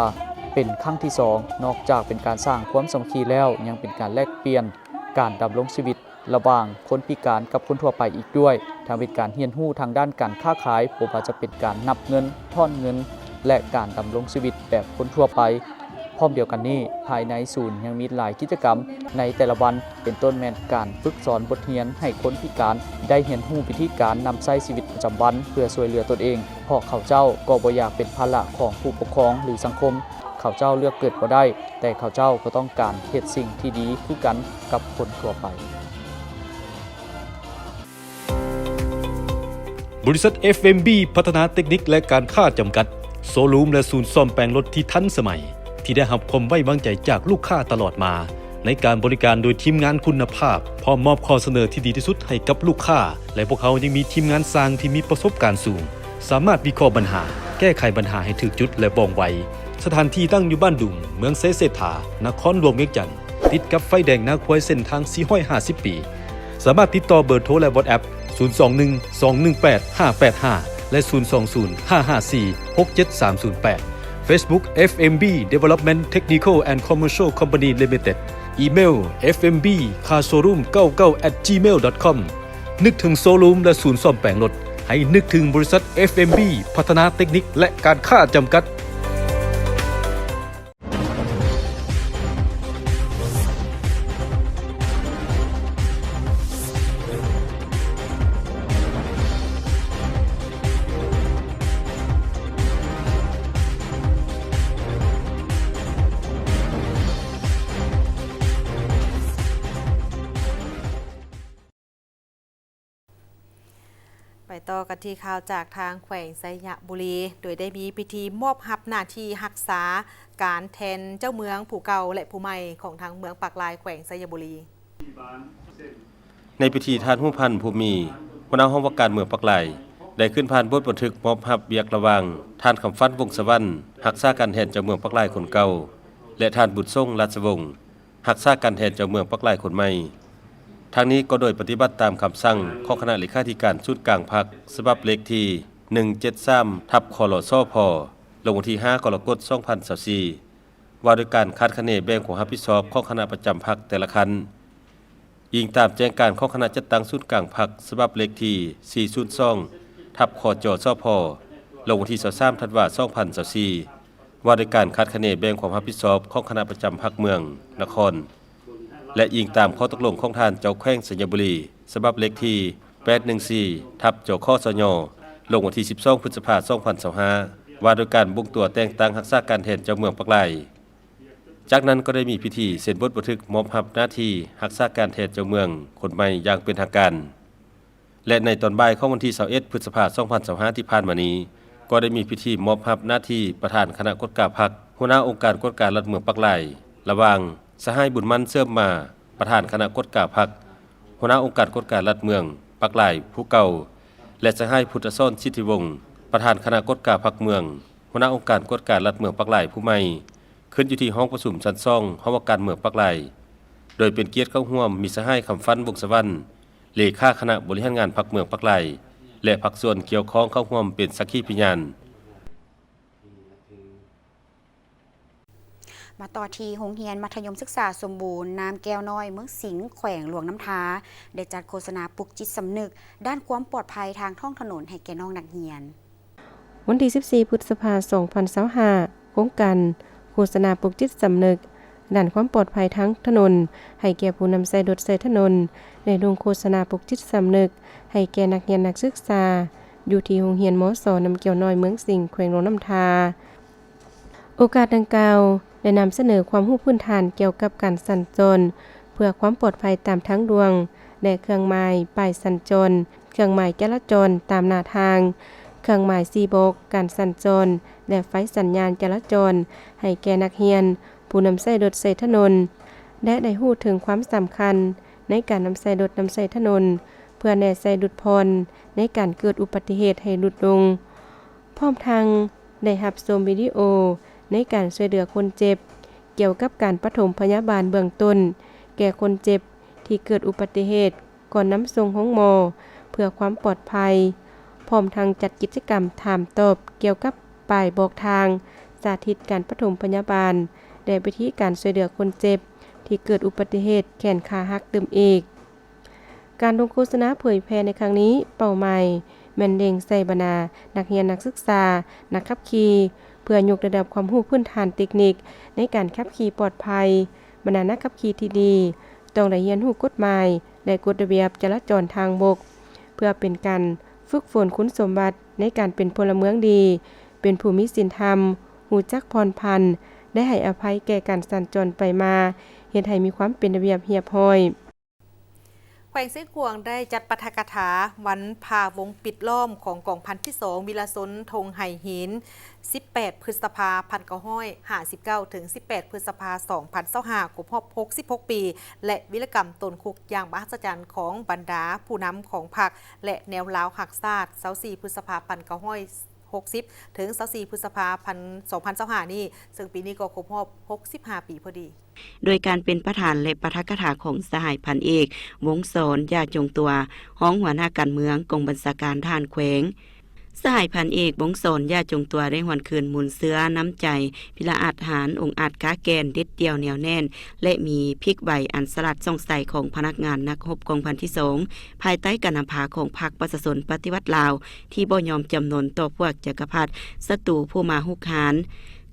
ເປັນຄັ້ງທີສອງ, ນອກຈາກເປັນການສ້າງຄວາມສາມັກຄີແລ້ວ ຍັງເປັນການແລກປ່ຽນການດຳລົງຊີວິດ ລະຫວ່າງຄົນພິການກັບຄົນທົ່ວໄປອີກດ້ວຍ, ທັງເປັນການຮຽນຮູ້ທາງດ້ານການຄ້າຂາຍ, ບໍ່ວ່າຈະເປັນການນັບເງິນ, ຖອນເງິນ ແລະ ການດຳລົງຊີວິດແບບຄົນທົ່ວໄປ. ພ້ອມດຽວກັນນີ້, ພາຍໃນສູນຍັງມີຫຼາຍກິດຈະກຳໃນແຕ່ລະວັນ, ເປັນຕົ້ນແມ່ນການຝຶກສອນບົດຮຽນໃຫ້ຄົນພິການໄດ້ຮຽນຮູ້ວິທີການນຳໃຊ້ຊີວິດປະຈຳວັນເພື່ອຊ່ວຍເຫຼືອຕົນເອງ, ເພາະເຂົາເຈົ້າກໍບໍ່ຢາກເປັນພາລະຂອງຜູ້ປົກຄອງ ຫຼື ສັງຄົມ. ເຂົາເຈົ້າເລືອກເກີດບໍ່ໄດ້, ແຕ່ເຂົາເຈົ້າກໍຕ້ອງການເຮັດສິ່ງທີ່ດີຄືກັນກັບຄົນທົ່ວໄປ. ບໍລິສັດ ເອັຟເອັມບີ ພັດທະນາເຕັກນິກ ແລະ ການຄ້າ ຈຳກັດ, ໂຊຣູມ ແລະ ສູນສ້ອມແປງລົດທີ່ທັນສະໄໝ, ທີ່ໄດ້ຮັບຄວາມໄວ້ວາງໃຈຈາກລູກຄ້າຕະຫຼອດມາ, ໃນການບໍລິການໂດຍທີມງານຄຸນນະພາບ, ພ້ອມມອບຂໍ້ສະເໜີທີ່ດີທີ່ສຸດໃຫ້ກັບລູກຄ້າ, ແລະ ພວກເຮົາຍັງມີທີມງານຊ່າງທີ່ມີປະສົບການສູງ, ສາມາດວິເຄາະບັນຫາ, ແກ້ໄຂບັນຫາໃຫ້ຖືກຈຸດ ແລະ ວ່ອງໄວ. ສະຖານທີ່ຕັ້ງຢູ່ບ້ານດຸງ, ເມືອງໄຊເສດຖາ, ນະຄອນຫຼວງວຽງຈັນ, ຕິດກັບໄຟແດງນາຄວາຍເສັ້ນທາງສີ່ຮ້ອຍຫ້າສິບປີ. ສາມາດຕິດຕໍ່ເບີໂທ ແລະ ວອດແອັບ ສູນສອງໜຶ່ງ ສອງໜຶ່ງແປດ ຫ້າແປດຫ້າ ແລະ ສູນສອງສູນ ຫ້າຫ້າສີ່ ຫົກເຈັດສາມສູນແປດ. Facebook ເອັຟເອັມບີ Development Technical and Commercial Company Limited. ອີເມວ ເອັຟເອັມບີ ຄາ ໂຊຣູມ ເກົ້າເກົ້າ ແອັດ ຈີເມວ ດອດ ຄອມ. ນຶກເຖິງໂຊຣູມ ແລະ ສູນສ້ອມແປງລົດ, ໃຫ້ນຶກເຖິງບໍລິສັດ ເອັຟເອັມບີ ພັດທະນາເຕັກນິກ ແລະ ການຄ້າ ຈຳກັດ. ໄປຕໍ່ກັນທີ່ຂ່າວຈາກທາງແຂວງໄຊຍະບູລີ, ໂດຍໄດ້ມີພິທີມອບຮັບໜ້າທີ່ຮັກສາການແທນເຈົ້າເມືອງຜູ້ເກົ່າ ແລະ ຜູ້ໃໝ່ຂອງທາງເມືອງປາກລາຍ ແຂວງໄຊຍະບູລີ. ທີ່ບ້ານເຊັ່ນ ໃນພິທີ ທ່ານ ຮູບພັນ ພູມີ ຫົວໜ້າຫ້ອງວ່າການເມືອງປາກລາຍ ໄດ້ຂຶ້ນຜ່ານບົດບັນທຶກມອບຮັບວຽກລະຫວ່າງ ທ່ານ ຄຳຝັນ ວົງສະຫວັນ ຮັກສາການແທນເຈົ້າເມືອງປາກລາຍຄົນເກົ່າ ແລະ ທ່ານ ບຸນສົງ ລາຊະວົງ ຮັກສາການແທນເຈົ້າເມືອງປາກລາຍຄົນໃໝ່. ທັງນີ້ກໍໂດຍປະຕິບັດຕາມຄຳສັ່ງຂອງຄະນະເລຂາທິການສູນກາງພັກ ສະບັບເລກທີໜຶ່ງເຈັດສາມ ທັບ ຄລສພ ລົງວັນທີຫ້າ ກໍລະກົດ ສອງພັນຊາວສີ່ ວ່າດ້ວຍການຄາດຄະເນແບ່ງຄວາມຮັບຜິດຊອບຂອງຄະນະປະຈຳພັກແຕ່ລະຂັ້ນ. ອີງຕາມແຈ້ງການຂອງຄະນະຈັດຕັ້ງສູນກາງພັກ ສະບັບເລກທີສີ່ສູນສອງ ທັບ ຄຈສພ ລົງວັນທີຊາວສາມ ທັນວາ ສອງພັນຊາວສີ່ ວ່າດ້ວຍການຄາດຄະເນແບ່ງຄວາມຮັບຜິດຊອບຂອງຄະນະປະຈຳພັກເມືອງ, ນະຄອນ ແລະ ອີງຕາມຂໍ້ຕົກລົງຂອງທ່ານເຈົ້າແຂວງໄຊຍະບູລີ ສະບັບເລກທີແປດໜຶ່ງສີ່ ທັບ ຈຂສຍ ລົງວັນທີສິບສອງ ພຶດສະພາ ສອງພັນຊາວຫ້າ ວ່າດ້ວຍການບົ່ງຕົວແຕ່ງຕັ້ງຮັກສາການແທນເຈົ້າເມືອງປາກລາຍ. ຈາກນັ້ນກໍໄດ້ມີພິທີເຊັນບົດບັນທຶກມອບຮັບໜ້າທີ່ຮັກສາການແທນເຈົ້າເມືອງຄົນໃໝ່ຢ່າງເປັນທາງການ ແລະ ໃນຕອນບ່າຍຂອງວັນທີຊາວເອັດ ພຶດສະພາ ສອງພັນຊາວຫ້າ ທີ່ຜ່ານມານີ້ ກໍໄດ້ມີພິທີມອບຮັບໜ້າທີ່ປະທານຄະນະກວດກາພັກ, ຫົວໜ້າອົງການກວດກາລັດເມືອງປາກລາຍ ລະຫວ່າງ ສະຫາຍ ບຸນໝັ້ນ ເສີມມາ ປະທານຄະນະກວດກາພັກ, ຫົວໜ້າອົງການກວດກາລັດເມືອງປາກລາຍຜູ້ເກົ່າ ແລະ ສະຫາຍ ພຸດທະສອນ ສິດທິວົງ ປະທານຄະນະກວດກາພັກເມືອງ, ຫົວໜ້າອົງການກວດກາລັດເມືອງປາກລາຍຜູ້ໃໝ່ ຂຶ້ນຢູ່ທີ່ຫ້ອງປະຊຸມຊັ້ນສອງ ຫ້ອງວ່າການເມືອງປາກລາຍ, ໂດຍເປັນກຽດເຂົ້າຮ່ວມມີສະຫາຍ ຄຳຝັນ ວົງສະຫວັນ ເລຂາຄະນະບໍລິຫານງານພັກເມືອງປາກລາຍ ແລະ ພາກສ່ວນກ່ຽວຂ້ອງເຂົ້າຮ່ວມເປັນສັກຂີພະຍານ. ມາຕໍ່ທີ່ໂຮງຮຽນມັດທະຍົມສຶກສາສົມບູນ ນ້ຳແກ້ວນ້ອຍ ເມືອງສິງ ແຂວງຫຼວງນ້ຳທາ ໄດ້ຈັດໂຄສະນາປຸກຈິດສຳນຶກດ້ານຄວາມປອດໄພທາງທ້ອງຖະໜົນໃຫ້ແກ່ນ້ອງນັກຮຽນ. ວັນທີສິບສີ່ ພຶດສະພາ ສອງພັນຊາວຫ້າ ໂຄງການໂຄສະນາປຸກຈິດສຳນຶກດ້ານຄວາມປອດໄພທາງຖະໜົນໃຫ້ແກ່ຜູ້ນຳໃຊ້ລົດໃຊ້ຖະໜົນ ໄດ້ລົງໂຄສະນາປຸກຈິດສຳນຶກໃຫ້ແກ່ນັກຮຽນນັກສຶກສາ ຢູ່ທີ່ໂຮງຮຽນ ມສ ນ້ຳແກ້ວນ້ອຍ ເມືອງສິງ ແຂວງຫຼວງນ້ຳທາ. ໂອກາດດັ່ງກ່າວ ໄດ້ນຳສະເໜີຄວາມຮູ້ພື້ນຖານກ່ຽວກັບການສັນຈອນເພື່ອຄວາມປອດໄພຕາມທາງຫຼວງ ແລະ ເຄື່ອງໝາຍປ້າຍສັນຈອນ, ເຄື່ອງໝາຍຈະລາຈອນຕາມໜ້າທາງ, ເຄື່ອງໝາຍຊີ້ບອກການສັນຈອນ ແລະ ໄຟສັນຍານຈະລາຈອນ ໃຫ້ແກ່ນັກຮຽນ, ຜູ້ນຳໃຊ້ລົດໃຊ້ຖະໜົນ ແລະ ໄດ້ຮູ້ເຖິງຄວາມສຳຄັນໃນການນຳໃຊ້ລົດນຳໃຊ້ຖະໜົນ ເພື່ອແນໃສ່ຫຼຸດຜ່ອນໃນການເກີດອຸບັດຕິເຫດໃຫ້ຫຼຸດລົງ. ພ້ອມທັງໄດ້ຮັບຊົມວິດີໂອໃນການຊ່ວຍເຫຼືອຄົນເຈັບ ກ່ຽວກັບການປະຖົມພະຍາບານເບື້ອງຕົ້ນແກ່ຄົນເຈັບທີ່ເກີດອຸບັດຕິເຫດ ກ່ອນນຳສົ່ງໂຮງໝໍເພື່ອຄວາມປອດໄພ, ພ້ອມທັງຈັດກິດຈະກຳຖາມຕອບກ່ຽວກັບປ້າຍບອກທາງ, ສາທິດການປະຖົມພະຍາບານ ແລະ ວິທີການຊ່ວຍເຫຼືອຄົນເຈັບທີ່ເກີດອຸບັດຕິເຫດແຂນຂາຫັກຕື່ມອີກ. ການລົງໂຄສະນາເຜີຍແຜ່ໃນຄັ້ງນີ້ ເປົ້າໝາຍແມ່ນເລັ່ງໃສ່ບັນດານັກຮຽນນັກສຶກສາ, ນັກຂັບຂີ່ ເພື່ອຍົກລະດັບຄວາມຮູ້ພື້ນຖານເຕັກນິກໃນການຂັບຂີ່ປອດໄພ. ບັນດານັກຂັບຂີ່ທີ່ດີ ຕ້ອງໄດ້ຮຽນຮູ້ກົດໝາຍ ແລະ ກົດລະບຽບຈະລາຈອນທາງບົກ ເພື່ອເປັນການຝຶກຝົນຄຸນສົມບັດໃນການເປັນພົນລະເມືອງດີ, ເປັນຜູ້ມີສິນທຳ, ຮູ້ຈັກຜ່ອນຜັນ, ໄດ້ໃຫ້ອະໄພແກ່ການສັນຈອນໄປມາ, ເຮັດໃຫ້ມີຄວາມເປັນລະບຽບຮຽບຮ້ອຍ. ແຂວງຊຽງຂວາງໄດ້ຈັດປາຖະກະຖາວັນພາວົງປິດລ້ອມຂອງກອງພັນທີສອງ ວິລະຊົນທົ່ງໄຫຫີນ ສິບແປດ ພຶດສະພາ ພັນເກົ້າຮ້ອຍຫ້າສິບເກົ້າ ເຖິງ ສິບແປດ ພຶດສະພາ ສອງພັນຊາວຫ້າ ຄົບຮອບ ຫົກສິບຫົກ ປີ ແລະ ວິລະກຳໂຕນຄຸກຢ່າງມະຫັດສະຈັນຂອງບັນດາຜູ້ນຳຂອງພັກ ແລະ ແນວລາວຮັກຊາດ ຊາວສີ່ ພຶດສະພາ ພັນເກົ້າຮ້ອຍຫົກສິບ ເຖິງ ຊາວສີ່ ພຶດສະພາ ພັນ ສອງພັນຊາວຫ້າ ນີ້, ເຊິ່ງປີນີ້ກໍຄົບຮອບ ຫົກສິບຫ້າ ປີພໍດີ. ໂດຍການເປັນປະທານ ແລະ ປາຖະກະຖາຂອງສະຫາຍພັນເອກ ວົງສອນ ຢາຈົງຕົວ ຮອງຫົວໜ້າການເມືອງ ກອງບັນຊາການທະຫານແຂວງ. ສະຫາຍພັນເອກ ວົງສອນ ຢາຈົງຕົວ ໄດ້ຫວນຄືນມູນເຊື້ອນ້ຳໃຈ ພິລະອາດຫານ ອົງອາດກ້າແກ່ນ ເດັດດ່ຽວ ໜຽວແໜ້ນ ແລະ ມີພິກໃບອັນສະຫຼາດສ່ອງໃສຂອງພະນັກງານນັກຮົບກອງພັນທີສອງ ພາຍໃຕ້ການນຳພາຂອງພັກປະຊາຊົນປະຕິວັດລາວ ທີ່ບໍ່ຍອມຈຳນົນຕໍ່ພວກຈັກກະພັດສັດຕູຜູ້ມາຮຸກຮານ.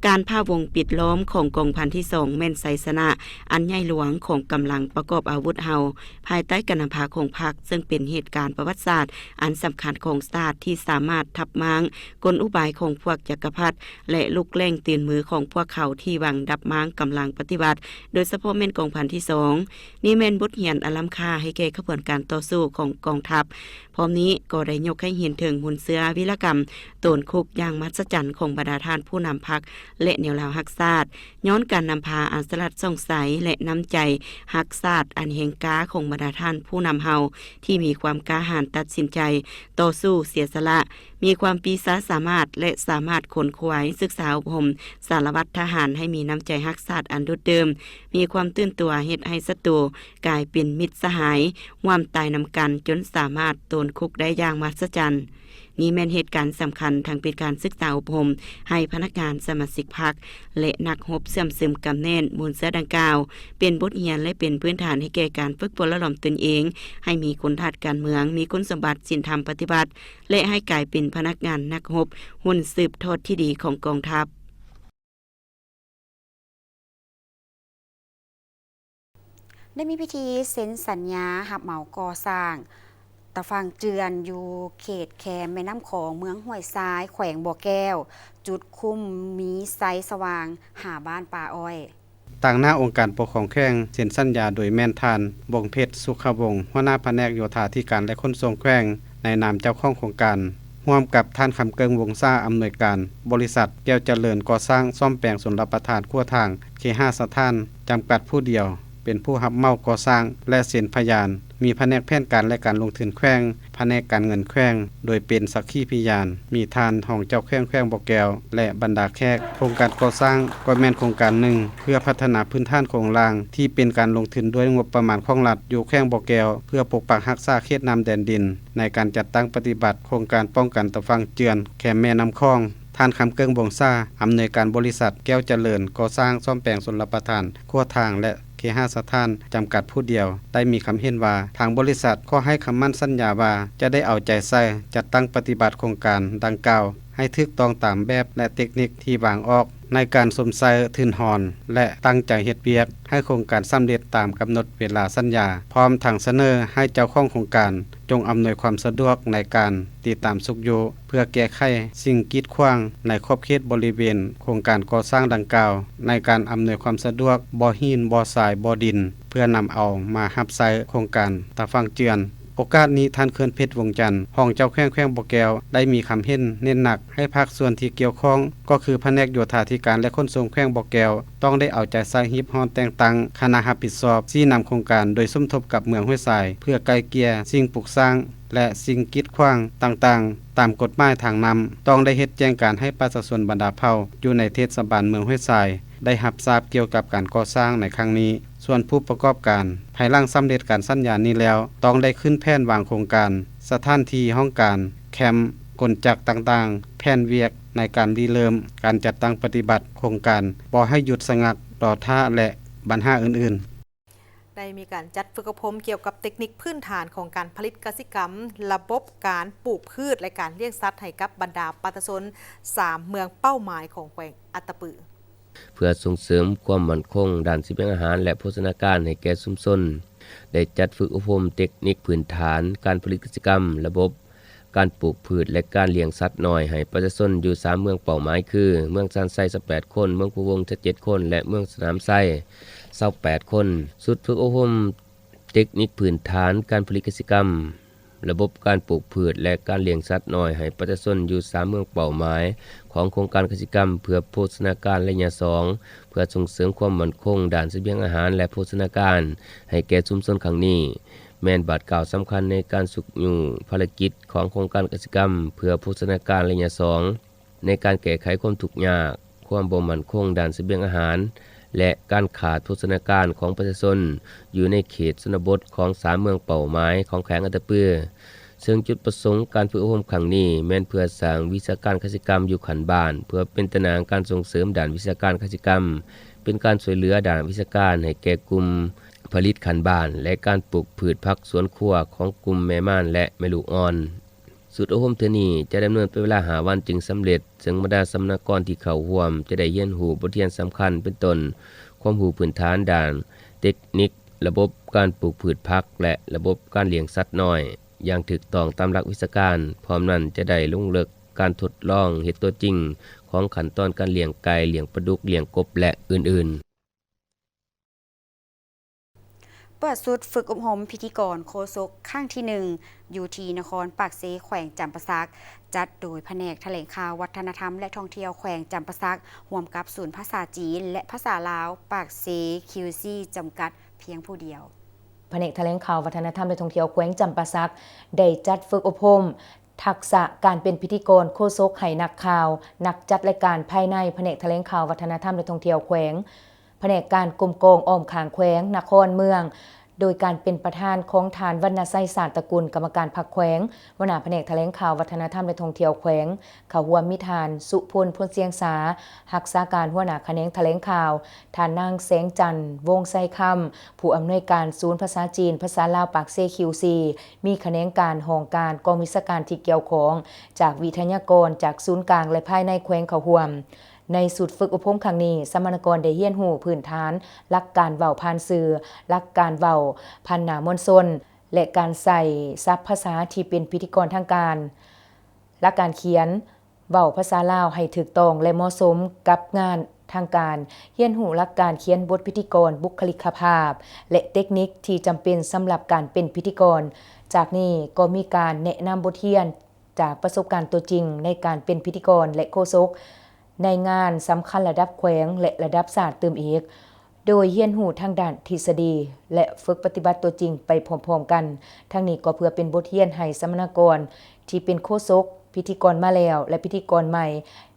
ການພາວົງປິດລ້ອມຂອງກອງພັນທີສອງ ແມ່ນໄຊຊະນະອັນໃຫຍ່ຫຼວງຂອງກຳລັງປະກອບອາວຸດເຮົາ ພາຍໃຕ້ການນຳພາຂອງພັກ, ເຊິ່ງເປັນເຫດການປະຫວັດສາດອັນສຳຄັນຂອງຊາດ ທີ່ສາມາດທັບມ້າງກົນອຸບາຍຂອງພວກຈັກກະພັດ ແລະ ລູກແຫຼງຕີນມືຂອງພວກເຂົາທີ່ຫວັງດັບມ້າງກຳລັງປະຕິວັດ, ໂດຍສະເພາະແມ່ນກອງພັນທີສອງ. ນີ້ແມ່ນບົດຮຽນອັນລ້ຳຄ່າໃຫ້ແກ່ຂະບວນການຕໍ່ສູ້ຂອງກອງທັບ. ພ້ອມນີ້ກໍໄດ້ຍົກໃຫ້ເຫັນເຖິງມູນເຊື້ອວິລະກຳໂຕນຄຸກຢ່າງມະຫັດສະຈັນຂອງບັນດາທ່ານຜູ້ນຳພັກ ແລະ ແນວລາວຮັກຊາດ. ຍ້ອນການນຳພາອັນສະຫຼາດສ່ອງໃສ ແລະ ນ້ຳໃຈຮັກຊາດອັນແຮງກ້າຂອງບັນດາທ່ານຜູ້ນຳເຮົາ ທີ່ມີຄວາມກ້າຫານຕັດສິນໃຈຕໍ່ສູ້ເສຍສະຫຼະ, ມີຄວາມປີຊາສາມາດ ແລະ ສາມາດຂົນຂວາຍສຶກສາອົບຮົມສາລະວັດທະຫານໃຫ້ມີນ້ຳໃຈຮັກຊາດອັນດຸດດື່ມ, ມີຄວາມຕື່ນຕົວເຮັດໃຫ້ສັດຕູກາຍເປັນມິດສະຫາຍ, ຮ່ວມຕາຍນຳກັນຈົນສາມາດໂຕນຄຸກໄດ້ຢ່າງມະຫັດສະຈັນ. ນີ້ແມ່ນເຫດການສຳຄັນ ທັງເປັນການສຶກສາອົບຮົມໃຫ້ພະນັກງານສະມາຊິກພັກ ແລະ ນັກຮົບເຊື່ອມຊຶມກຳແໜ້ນມູນເຊື້ອດັ່ງກ່າວ, ເປັນບົດຮຽນ ແລະ ເປັນພື້ນຖານໃຫ້ແກ່ການຝຶກຝົນຫຼໍ່ຫຼອມຕົນເອງ ໃຫ້ມີຄຸນທາດການເມືອງ, ມີຄຸນສົມບັດສິນທຳປະຕິວັດ ແລະ ໃຫ້ກາຍເປັນພະນັກງານນັກຮົບຮຸ່ນສືບທອດທີ່ດີຂອງກອງທັບ. ໄດ້ມີພິທີເຊັນສັນຍາຮັບເໝົາກໍ່ສ້າງຕາຝັ່ງເຈື່ອນ ຢູ່ເຂດແຄມແມ່ນ້ຳຂອງ ເມືອງຫ້ວຍຊາຍ ແຂວງບໍ່ແກ້ວ, ຈຸດຄຸ້ມມີໄຊສະຫວ່າງ ຫາບ້ານປ່າອ້ອຍ. ຕາງໜ້າອົງການປົກຄອງແຂວງ ເຊັນສັນຍາໂດຍແມ່ນທ່ານ ວົງເພັດ ສຸຂະວົງ ຫົວໜ້າພະແນກໂຍທາທິການ ແລະ ຂົນສົ່ງແຂວງ ໃນນາມເຈົ້າຂອງໂຄງການ, ຮ່ວມກັບທ່ານ ຄຳເກີງ ວົງສາ ອຳນວຍການບໍລິສັດແກ້ວຈະເລີນກໍ່ສ້າງສ້ອມແປງຊົນລະປະທານຂົວທາງເຄຫະສະຖານ ຈຳກັດຜູ້ດຽວ ເປັນຜູ້ຮັບເໝົາກໍ່ສ້າງ ແລະ ເຊັນພະຍານ, ມີພະແນກແຜນການ ແລະ ການລົງທຶນແຂວງ, ພະແນກການເງິນແຂວງ ໂດຍເປັນສັກຂີພະຍານ, ມີທ່ານຮອງເຈົ້າແຂວງແຂວງບໍ່ແກ້ວ ແລະ ບັນດາແຂກ. ໂຄງການກໍ່ສ້າງກໍແມ່ນໂຄງການໜຶ່ງເພື່ອພັດທະນາພື້ນຖານໂຄງລ່າງ ທີ່ເປັນການລົງທຶນດ້ວຍງົບປະມານຂອງລັດ ຢູ່ແຂວງບໍ່ແກ້ວ ເພື່ອປົກປັກຮັກສາເຂດນ້ຳແດນດິນ ໃນການຈັດຕັ້ງປະຕິບັດໂຄງການປ້ອງກັນຕາຝັ່ງເຈື່ອນແຄມແມ່ນ້ຳຂອງ. ທ່ານ ຄຳເກີງ ວົງສາ ອຳນວຍການບໍລິສັດແກ້ວຈະເລີນກໍ່ສ້າງສ້ອມແປງຊົນລະປະທານຂົວທາງ ແລະ ເຄຫະສະຖານ ຈຳກັດຜູ້ດຽວ ໄດ້ມີຄຳເຫັນວ່າ ທາງບໍລິສັດຂໍໃຫ້ຄຳໝັ້ນສັນຍາວ່າ ຈະໄດ້ເອົາໃຈໃສ່ຈັດຕັ້ງປະຕິບັດໂຄງການດັ່ງກ່າວ ໃຫ້ຖືກຕ້ອງຕາມແບບ ແລະ ເຕັກນິກທີ່ວາງອອກ ໃນການຊົມໃຊ້ທຶນຮອນ ແລະ ຕັ້ງໃຈເຮັດວຽກໃຫ້ໂຄງການສຳເລັດຕາມກຳນົດເວລາສັນຍາ, ພ້ອມທັງສະເໜີໃຫ້ເຈົ້າຂອງໂຄງການ ຈົ່ງອຳນວຍຄວາມສະດວກໃນການຕິດຕາມຊຸກຍູ້ ເພື່ອແກ້ໄຂສິ່ງກີດຂວາງໃນຂອບເຂດບໍລິເວນໂຄງການກໍ່ສ້າງດັ່ງກ່າວ, ໃນການອຳນວຍຄວາມສະດວກບໍ່ຫີນ, ບໍ່ຊາຍ, ບໍ່ດິນ ເພື່ອນຳເອົາມາຮັບໃຊ້ໂຄງການຕາຝັ່ງເຈື່ອນ. ໂອກາດນີ້ ທ່ານ ເຂື່ອນເພັດ ວົງຈັນ ຮອງເຈົ້າແຂວງແຂວງບໍ່ແກ້ວ ໄດ້ມີຄຳເຫັນເນັ້ນໜັກໃຫ້ພາກສ່ວນທີ່ກ່ຽວຂ້ອງ ກໍຄືພະແນກໂຍທາທິການ ແລະ ຂົນສົ່ງແຂວງບໍ່ແກ້ວ ຕ້ອງໄດ້ເອົາໃຈໃສ່ຮີບຮ້ອນແຕ່ງຕັ້ງຄະນະຮັບຜິດຊອບຊີ້ນຳໂຄງການ ໂດຍສົມທົບກັບເມືອງຫ້ວຍຊາຍ ເພື່ອໄກ່ເກ່ຍສິ່ງປຸກສ້າງ ແລະ ສິ່ງກີດຂວາງຕ່າງໆ ຕາມກົດໝາຍທາງນ້ຳ. ຕ້ອງໄດ້ເຮັດແຈ້ງການໃຫ້ປະຊາຊົນບັນດາເຜົ່າຢູ່ໃນເທດສະບານເມືອງຫ້ວຍຊາຍ ໄດ້ຮັບຊາບກ່ຽວກັບການກໍ່ສ້າງໃນຄັ້ງນີ້. ສ່ວນຜູ້ປະກອບການ ພາຍຫຼັງສຳເລັດການສັນຍານີ້ແລ້ວ ຕ້ອງໄດ້ຂຶ້ນແຜນວາງໂຄງການ, ສະຖານທີ່ຫ້ອງການ, ແຄມ, ກົນຈັກຕ່າງໆ, ແຜນວຽກໃນການລິເລີ່ມການຈັດຕັ້ງປະຕິບັດໂຄງການ, ບໍ່ໃຫ້ຢຸດສະງັກ, ລໍຖ້າ ແລະ ບັນຫາອື່ນໆ. ໄດ້ມີການຈັດຝຶກອົບຮົມກ່ຽວກັບເຕັກນິກພື້ນຖານຂອງການຜະລິດກະສິກຳ, ລະບົບການປູກພືດ ແລະ ການລ້ຽງສັດໃຫ້ກັບບັນດາປະຊາຊົນສາມເມືອງເປົ້າໝາຍຂອງແຂວງອັດຕະປື. ເພື່ອສົ່ງເສີມຄວາມໝັ້ນຄົງດ້ານສະບຽງອາຫານ ແລະ ໂພຊະນາການໃຫ້ແກ່ຊຸມຊົນ, ໄດ້ຈັດຝຶກອົບຮົມເຕັກນິກພື້ນຖານການຜະລິດກະສິກຳ, ລະບົບການປູກພືດ ແລະ ການລ້ຽງສັດນ້ອຍໃຫ້ປະຊາຊົນຢູ່ສາມເມືອງເປົ້າໝາຍຄື ເມືອງຊານໄຊ ຊາວແປດຄົນ, ເມືອງພູວົງ ຊາວເຈັດຄົນ ແລະ ເມືອງສະໜາມໄຊ ຊາວແປດຄົນ. ຊຸດຝຶກອົບຮົມເຕັກນິກພື້ນຖານການຜະລິດກະສິກຳ, ລະບົບການປູກພືດ ແລະ ການລ້ຽງສັດນ້ອຍໃຫ້ປະຊາຊົນຢູ່ສາມເມືອງເປົ້າໝາຍຂອງໂຄງການກະສິກຳເພື່ອໂພຊະນາການໄລຍະສອງ ເພື່ອສົ່ງເສີມຄວາມໝັ້ນຄົງດ້ານສະບຽງອາຫານ ແລະ ໂພຊະນາການໃຫ້ແກ່ຊຸມຊົນຄັ້ງນີ້ ແມ່ນບາດກ້າວສຳຄັນໃນການຊຸກຍູ້ພາລະກິດຂອງໂຄງການກະສິກຳເພື່ອໂພຊະນາການໄລຍະສອງ ໃນການແກ້ໄຂຄວາມທຸກຍາກ, ຄວາມບໍ່ໝັ້ນຄົງດ້ານສະບຽງອາຫານ ແລະ ການຂາດໂພຊະນາການຂອງປະຊາຊົນຢູ່ໃນເຂດຊົນນະບົດຂອງສາມເມືອງເປົ້າໝາຍຂອງແຂວງອັດຕະປື. ເຊິ່ງຈຸດປະສົງການຝຶກອົບຮົມຄັ້ງນີ້ ແມ່ນເພື່ອສ້າງວິຊາການກະສິກຳຢູ່ຂັ້ນບ້ານ ເພື່ອເປັນຕາໜ່າງການສົ່ງເສີມດ້ານວິຊາການກະສິກຳ, ເປັນການຊ່ວຍເຫຼືອດ້ານວິຊາການໃຫ້ແກ່ກຸ່ມຜະລິດຂັ້ນບ້ານ ແລະ ການປູກພືດຜັກສວນຄົວຂອງກຸ່ມແມ່ມານ ແລະ ແມ່ລູກອ່ອນ. ຊຸດອົບຮົມເທື່ອນີ້ຈະດຳເນີນເປັນເວລາຫ້າວັນຈຶ່ງສຳເລັດ, ເຊິ່ງບັນດາສຳມະນາກອນທີ່ເຂົ້າຮ່ວມຈະໄດ້ຮຽນຮູ້ບົດຮຽນສຳຄັນ ເປັນຕົ້ນ ຄວາມຮູ້ພື້ນຖານດ້ານເຕັກນິກ, ລະບົບການປູກພືດຜັກ ແລະ ລະບົບການລ້ຽງສັດນ້ອຍຢ່າງຖືກຕ້ອງຕາມຫຼັກວິຊາການ. ພ້ອມນັ້ນຈະໄດ້ລົງເລິກການທົດລອງເຮັດຕົວຈິງຂອງຂັ້ນຕອນການລ້ຽງໄກ່, ລ້ຽງປາດຸກ, ລ້ຽງກົບ ແລະ ອື່ນໆ. ເປີດຊຸດຝຶກອົບຮົມພິທີກອນໂຄສົກຄັ້ງທີໜຶ່ງ ຢູ່ທີ່ນະຄອນປາກເຊ ແຂວງຈຳປາສັກ, ຈັດໂດຍພະແນກຖະແຫຼງຂ່າວ ວັດທະນະທຳ ແລະ ທ່ອງທ່ຽວແຂວງຈຳປາສັກ ຮ່ວມກັບສູນພາສາຈີນ ແລະ ພາສາລາວ ປາກເຊ ຄິວຊີ ຈຳກັດ ພຽງຜູ້ດຽວ. ພະແນກຖະແຫຼງຂ່າວ ວັດທະນະທຳ ແລະ ທ່ອງທ່ຽວແຂວງຈຳປາສັກ ໄດ້ຈັດຝຶກອົບຮົມທັກສະການເປັນພິທີກອນໂຄສົກໃຫ້ນັກຂ່າວ, ນັກຈັດລາຍການພາຍໃນພະແນກຖະແຫຼງຂ່າວ ວັດທະນະທຳ ແລະ ທ່ອງທ່ຽວແຂວງ, ພະແນກການກົມກອງອ້ອມຂ້າງແຂວງ, ນະຄອນ, ເມືອງ, ໂດຍການເປັນປະທານຂອງທ່ານ ວັນນະໄຊ ສາດຕະກຸນ ກຳມະການພັກແຂວງ, ຫົວໜ້າພະແນກຖະແຫຼງຂ່າວ ວັດທະນະທຳ ແລະ ທ່ອງທ່ຽວແຂວງ, ເຂົ້າຮ່ວມມີທ່ານ ສຸພົນ ພົນຊຽງສາ ຮັກສາການຫົວໜ້າຂະແໜງຖະແຫຼງຂ່າວ, ທ່ານນາງ ແສງຈັນ ວົງໄຊຄຳ ຜູ້ອຳນວຍການສູນພາສາຈີນ ພາສາລາວ ປາກເຊ ຄິວຊີ, ມີຂະແໜງການ, ຫ້ອງການ, ກອງບັນຊາການທີ່ກ່ຽວຂ້ອງ, ຈາກວິທະຍາກອນຈາກສູນກາງ ແລະ ພາຍໃນແຂວງເຂົ້າຮ່ວມ. ໃນຊຸດຝຶກອົບຮົມຄັ້ງນີ້, ສຳມະນາກອນໄດ້ຮຽນຮູ້ພື້ນຖານຫຼັກການເວົ້າຜ່ານສື່, ຫຼັກການເວົ້າຜ່ານໜ້າມວນຊົນ ແລະ ການໃຊ້ສັບພາສາທີ່ເປັນພິທີກອນທາງການ, ຫຼັກການຂຽນເວົ້າພາສາລາວໃຫ້ຖືກຕ້ອງ ແລະ ເໝາະສົມກັບງານທາງການ, ຮຽນຮູ້ຫຼັກການຂຽນບົດພິທີກອນ, ບຸກຄະລິກກະພາບ ແລະ ເຕັກນິກທີ່ຈຳເປັນສຳລັບການເປັນພິທີກອນ. ຈາກນີ້ກໍມີການແນະນຳບົດຮຽນ ຈາກປະສົບການຕົວຈິງໃນການເປັນພິທີກອນ ແລະ ໂຄສົກໃນງານສຳຄັນລະດັບແຂວງ ແລະ ລະດັບຊາດຕື່ມອີກ, ໂດຍຮຽນຮູ້ທັງດ້ານທິດສະດີ ແລະ ຝຶກປະຕິບັດຕົວຈິງໄປພ້ອມໆກັນ. ທັງນີ້ກໍເພື່ອເປັນບົດຮຽນໃຫ້ສຳມະນາກອນທີ່ເປັນໂຄສົກ, ພິທີກອນມາແລ້ວ ແລະ ພິທີກອນໃໝ່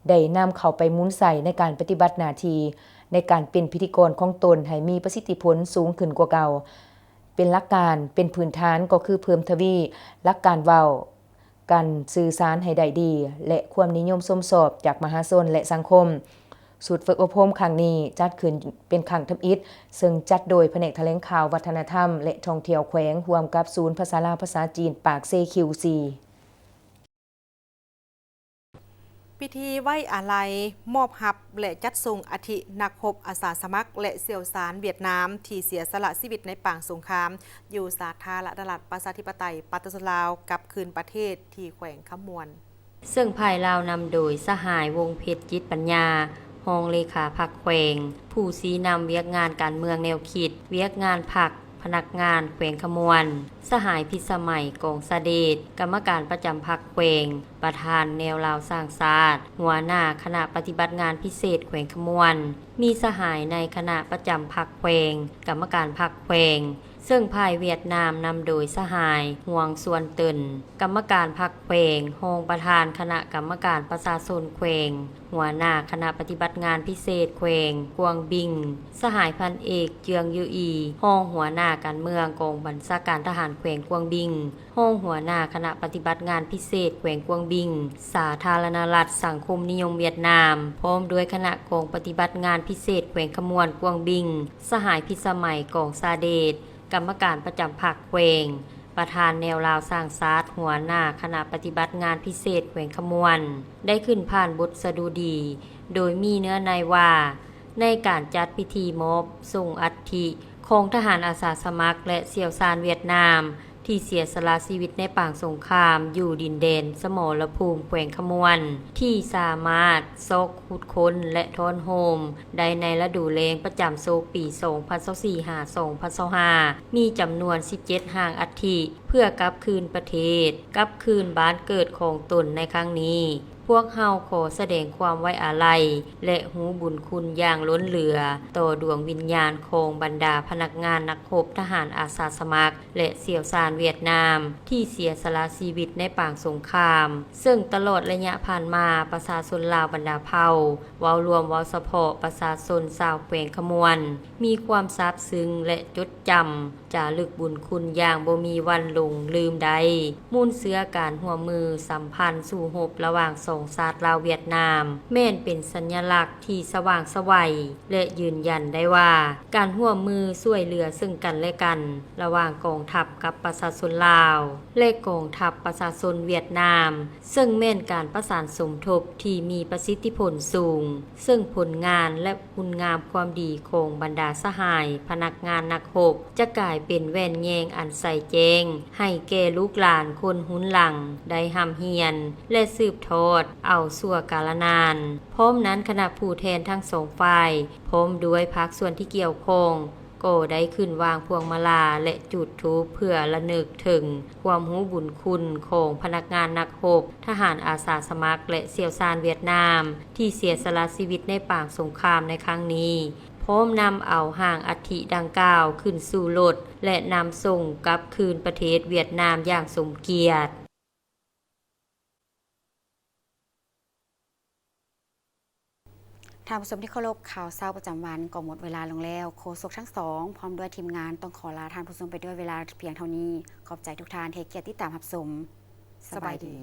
ໄດ້ນຳເຂົ້າໄປໝູນໃຊ້ໃນການປະຕິບັດໜ້າທີ່ໃນການເປັນພິທີກອນຂອງຕົນໃຫ້ມີປະສິດທິຜົນສູງຂຶ້ນກວ່າເກົ່າ. ເປັນຫຼັກການ, ເປັນພື້ນຖານກໍຄືເພີ່ມທະວີຫຼັກການເວົ້າ, ການສື່ສານໃຫ້ໄດ້ດີ ແລະ ຄວາມນິຍົມຊົມຊອບຈາກມະຫາຊົນ ແລະ ສັງຄົມ. ຊຸດຝຶກອົບຮົມຄັ້ງນີ້ຈັດຂຶ້ນເປັນຄັ້ງທຳອິດ, ເຊິ່ງຈັດໂດຍພະແນກຖະແຫຼງຂ່າວ ວັດທະນະທຳ ແລະ ທ່ອງທ່ຽວແຂວງ ຮ່ວມກັບສູນພາສາລາວ ພາສາຈີນ ປາກເຊ ຄິວຊີ. ພິທີໄວ້ອາໄລ, ມອບຮັບ ແລະ ຈັດສົ່ງອັດຖິນັກຮົບອາສາສະໝັກ ແລະ ຊ່ຽວຊານຫວຽດນາມ ທີ່ເສຍສະຫຼະຊີວິດໃນປາງສົງຄາມ ຢູ່ສາທາລະນະລັດ ປະຊາທິປະໄຕ ປະຊາຊົນລາວ ກັບຄືນປະເທດ ທີ່ແຂວງຄຳມ່ວນ. ເຊິ່ງຝ່າຍລາວນຳໂດຍສະຫາຍ ວົງເພັດ ຈິດປັນຍາ ຮອງເລຂາພັກແຂວງ, ຜູ້ຊີ້ນຳວຽກງານການເມືອງແນວຄິດ, ວຽກງານພັກ, ພະນັກງານແຂວງຄຳມ່ວນ, ສະຫາຍ ພິດສະໄໝ ກອງສະເດດ ກຳມະການປະຈຳພັກແຂວງ, ປະທານແນວລາວສ້າງຊາດ, ຫົວໜ້າຄະນະປະຕິບັດງານພິເສດແຂວງຄຳມ່ວນ, ມີສະຫາຍໃນຄະນະປະຈຳພັກແຂວງ, ກຳມະການພັກແຂວງ, ເຊິ່ງຝ່າຍຫວຽດນາມນຳໂດຍສະຫາຍ ຮວງ ຊວນເຕີນ ກຳມະການພັກແຂວງ, ຮອງປະທານຄະນະກຳມະການປະຊາຊົນແຂວງ, ຫົວໜ້າຄະນະປະຕິບັດງານພິເສດແຂວງກວາງບິງ, ສະຫາຍ ພັນເອກ ເຈືອງ ຢູ່ອີ ຮອງຫົວໜ້າການເມືອງກອງບັນຊາການທະຫານແຂວງກວາງບິງ, ຮອງຫົວໜ້າຄະນະປະຕິບັດງານພິເສດແຂວງກວາງບິງ, ສາທາລະນະລັດສັງຄົມນິຍົມຫວຽດນາມ, ພ້ອມດ້ວຍຄະນະກອງປະຕິບັດງານພິເສດແຂວງຄຳມ່ວນກວາງບິງ, ສະຫາຍ ພິດສະໄໝ ກອງສະເດດ ກຳມະການປະຈຳພັກແຂວງ, ປະທານແນວລາວສ້າງຊາດ, ຫົວໜ້າຄະນະປະຕິບັດງານພິເສດແຂວງຄຳມ່ວນ ໄດ້ຂຶ້ນຜ່ານບົດສະດຸດີ ໂດຍມີເນື້ອໃນວ່າ ໃນການຈັດພິທີມອບສົ່ງອັດຖິຂອງທະຫານອາສາສະໝັກ ແລະ ຊ່ຽວຊານຫວຽດນາມ ທີ່ເສຍສະຫຼະຊີວິດໃນປາງສົງຄາມ ຢູ່ດິນແດນສະໝໍລະພູມ ແຂວງຄຳມ່ວນ ທີ່ສາມາດຊອກຂຸດຄົ້ນ ແລະ ທ້ອນໂຮມ ໄດ້ໃນລະດູແລ້ງປະຈຳສົກປີສອງພັນຊາວສີ່ຫາສອງພັນຊາວຫ້າ ມີຈຳນວນສິບເຈັດຮ່າງອັດຖິ ເພື່ອກັບຄືນປະເທດ, ກັບຄືນບ້ານເກີດຂອງຕົນໃນຄັ້ງນີ້. ພວກເຮົາຂໍສະແດງຄວາມໄວ້ອາໄລ ແລະ ຮູ້ບຸນຄຸນຢ່າງລົ້ນເຫຼືອຕໍ່ດວງວິນຍານຂອງບັນດາພະນັກງານນັກຮົບທະຫານອາສາສະໝັກ ແລະ ຊ່ຽວຊານຫວຽດນາມ ທີ່ເສຍສະຫຼະຊີວິດໃນປາງສົງຄາມ, ເຊິ່ງຕະຫຼອດໄລຍະຜ່ານມາ ປະຊາຊົນລາວບັນດາເຜົ່າ ເວົ້າລວມເວົ້າສະເພາະປະຊາຊົນຊາວແຂວງຄຳມ່ວນ ມີຄວາມຊາບຊຶ້ງ ແລະ ຈົດຈຳຈາລຶກບຸນຄຸນຢ່າງບໍ່ມີວັນຫຼົງລືມໄດ້. ມູນເຊື້ອການຮ່ວມມືສຳພັນສູ້ຮົບລະຫວ່າງສອງຊາດລາວຫວຽດນາມ ແມ່ນເປັນສັນຍະລັກທີ່ສະຫວ່າງໄສວ ແລະ ຢືນຢັນໄດ້ວ່າ ການຮ່ວມມືຊ່ວຍເຫຼືອເຊິ່ງກັນແລະກັນ ລະຫວ່າງກອງທັບກັບປະຊາຊົນລາວ ແລະ ກອງທັບປະຊາຊົນຫວຽດນາມ ເຊິ່ງແມ່ນການປະສານສົມທົບທີ່ມີປະສິດທິຜົນສູງ, ເຊິ່ງຜົນງານ ແລະ ຄຸນງາມຄວາມດີຂອງບັນດາສະຫາຍພະນັກງານນັກຮົບ ຈະກາຍເປັນແວ່ນແຍງອັນໃສແຈ້ງໃຫ້ແກ່ລູກຫຼານຄົນຮຸ່ນຫຼັງໄດ້ຮ່ຳຮຽນ ແລະ ສືບທອດເອົາຊົ່ວກາລະນານ. ພ້ອມນັ້ນ, ຄະນະຜູ້ແທນທັງສອງຝ່າຍ ພ້ອມດ້ວຍພາກສ່ວນທີ່ກ່ຽວຂ້ອງ ກໍໄດ້ຂຶ້ນວາງພວງມາລາ ແລະ ຈູດທູບເພື່ອລະນຶກເຖິງຄວາມຮູ້ບຸນຄຸນຂອງພະນັກງານນັກຮົບ, ທະຫານອາສາສະໝັກ ແລະ ຊ່ຽວຊານຫວຽດນາມ ທີ່ເສຍສະຫຼະຊີວິດໃນປາງສົງຄາມໃນຄັ້ງນີ້, ພ້ອມນຳເອົາຮ່າງອັດຖິດັ່ງກ່າວຂຶ້ນສູ່ລົດ ແລະ ນຳສົ່ງກັບຄືນປະເທດຫວຽດນາມຢ່າງສົມກຽດ. ທ່ານຜູ້ຊົມທີ່ເຄົາລົບ, ຂ່າວເຊົ້າປະຈຳວັນກໍໝົດເວລາລົງແລ້ວ. ໂຄສົກທັງສອງ ພ້ອມດ້ວຍທີມງານ ຕ້ອງຂໍລາທ່ານຜູ້ຊົມໄປດ້ວຍເວລາພຽງເທົ່ານີ້. ຂອບໃຈທຸກທ່ານທີ່ໃຫ້ກຽດຕິດຕາມຮັບຊົມ. ສະບາຍດີ.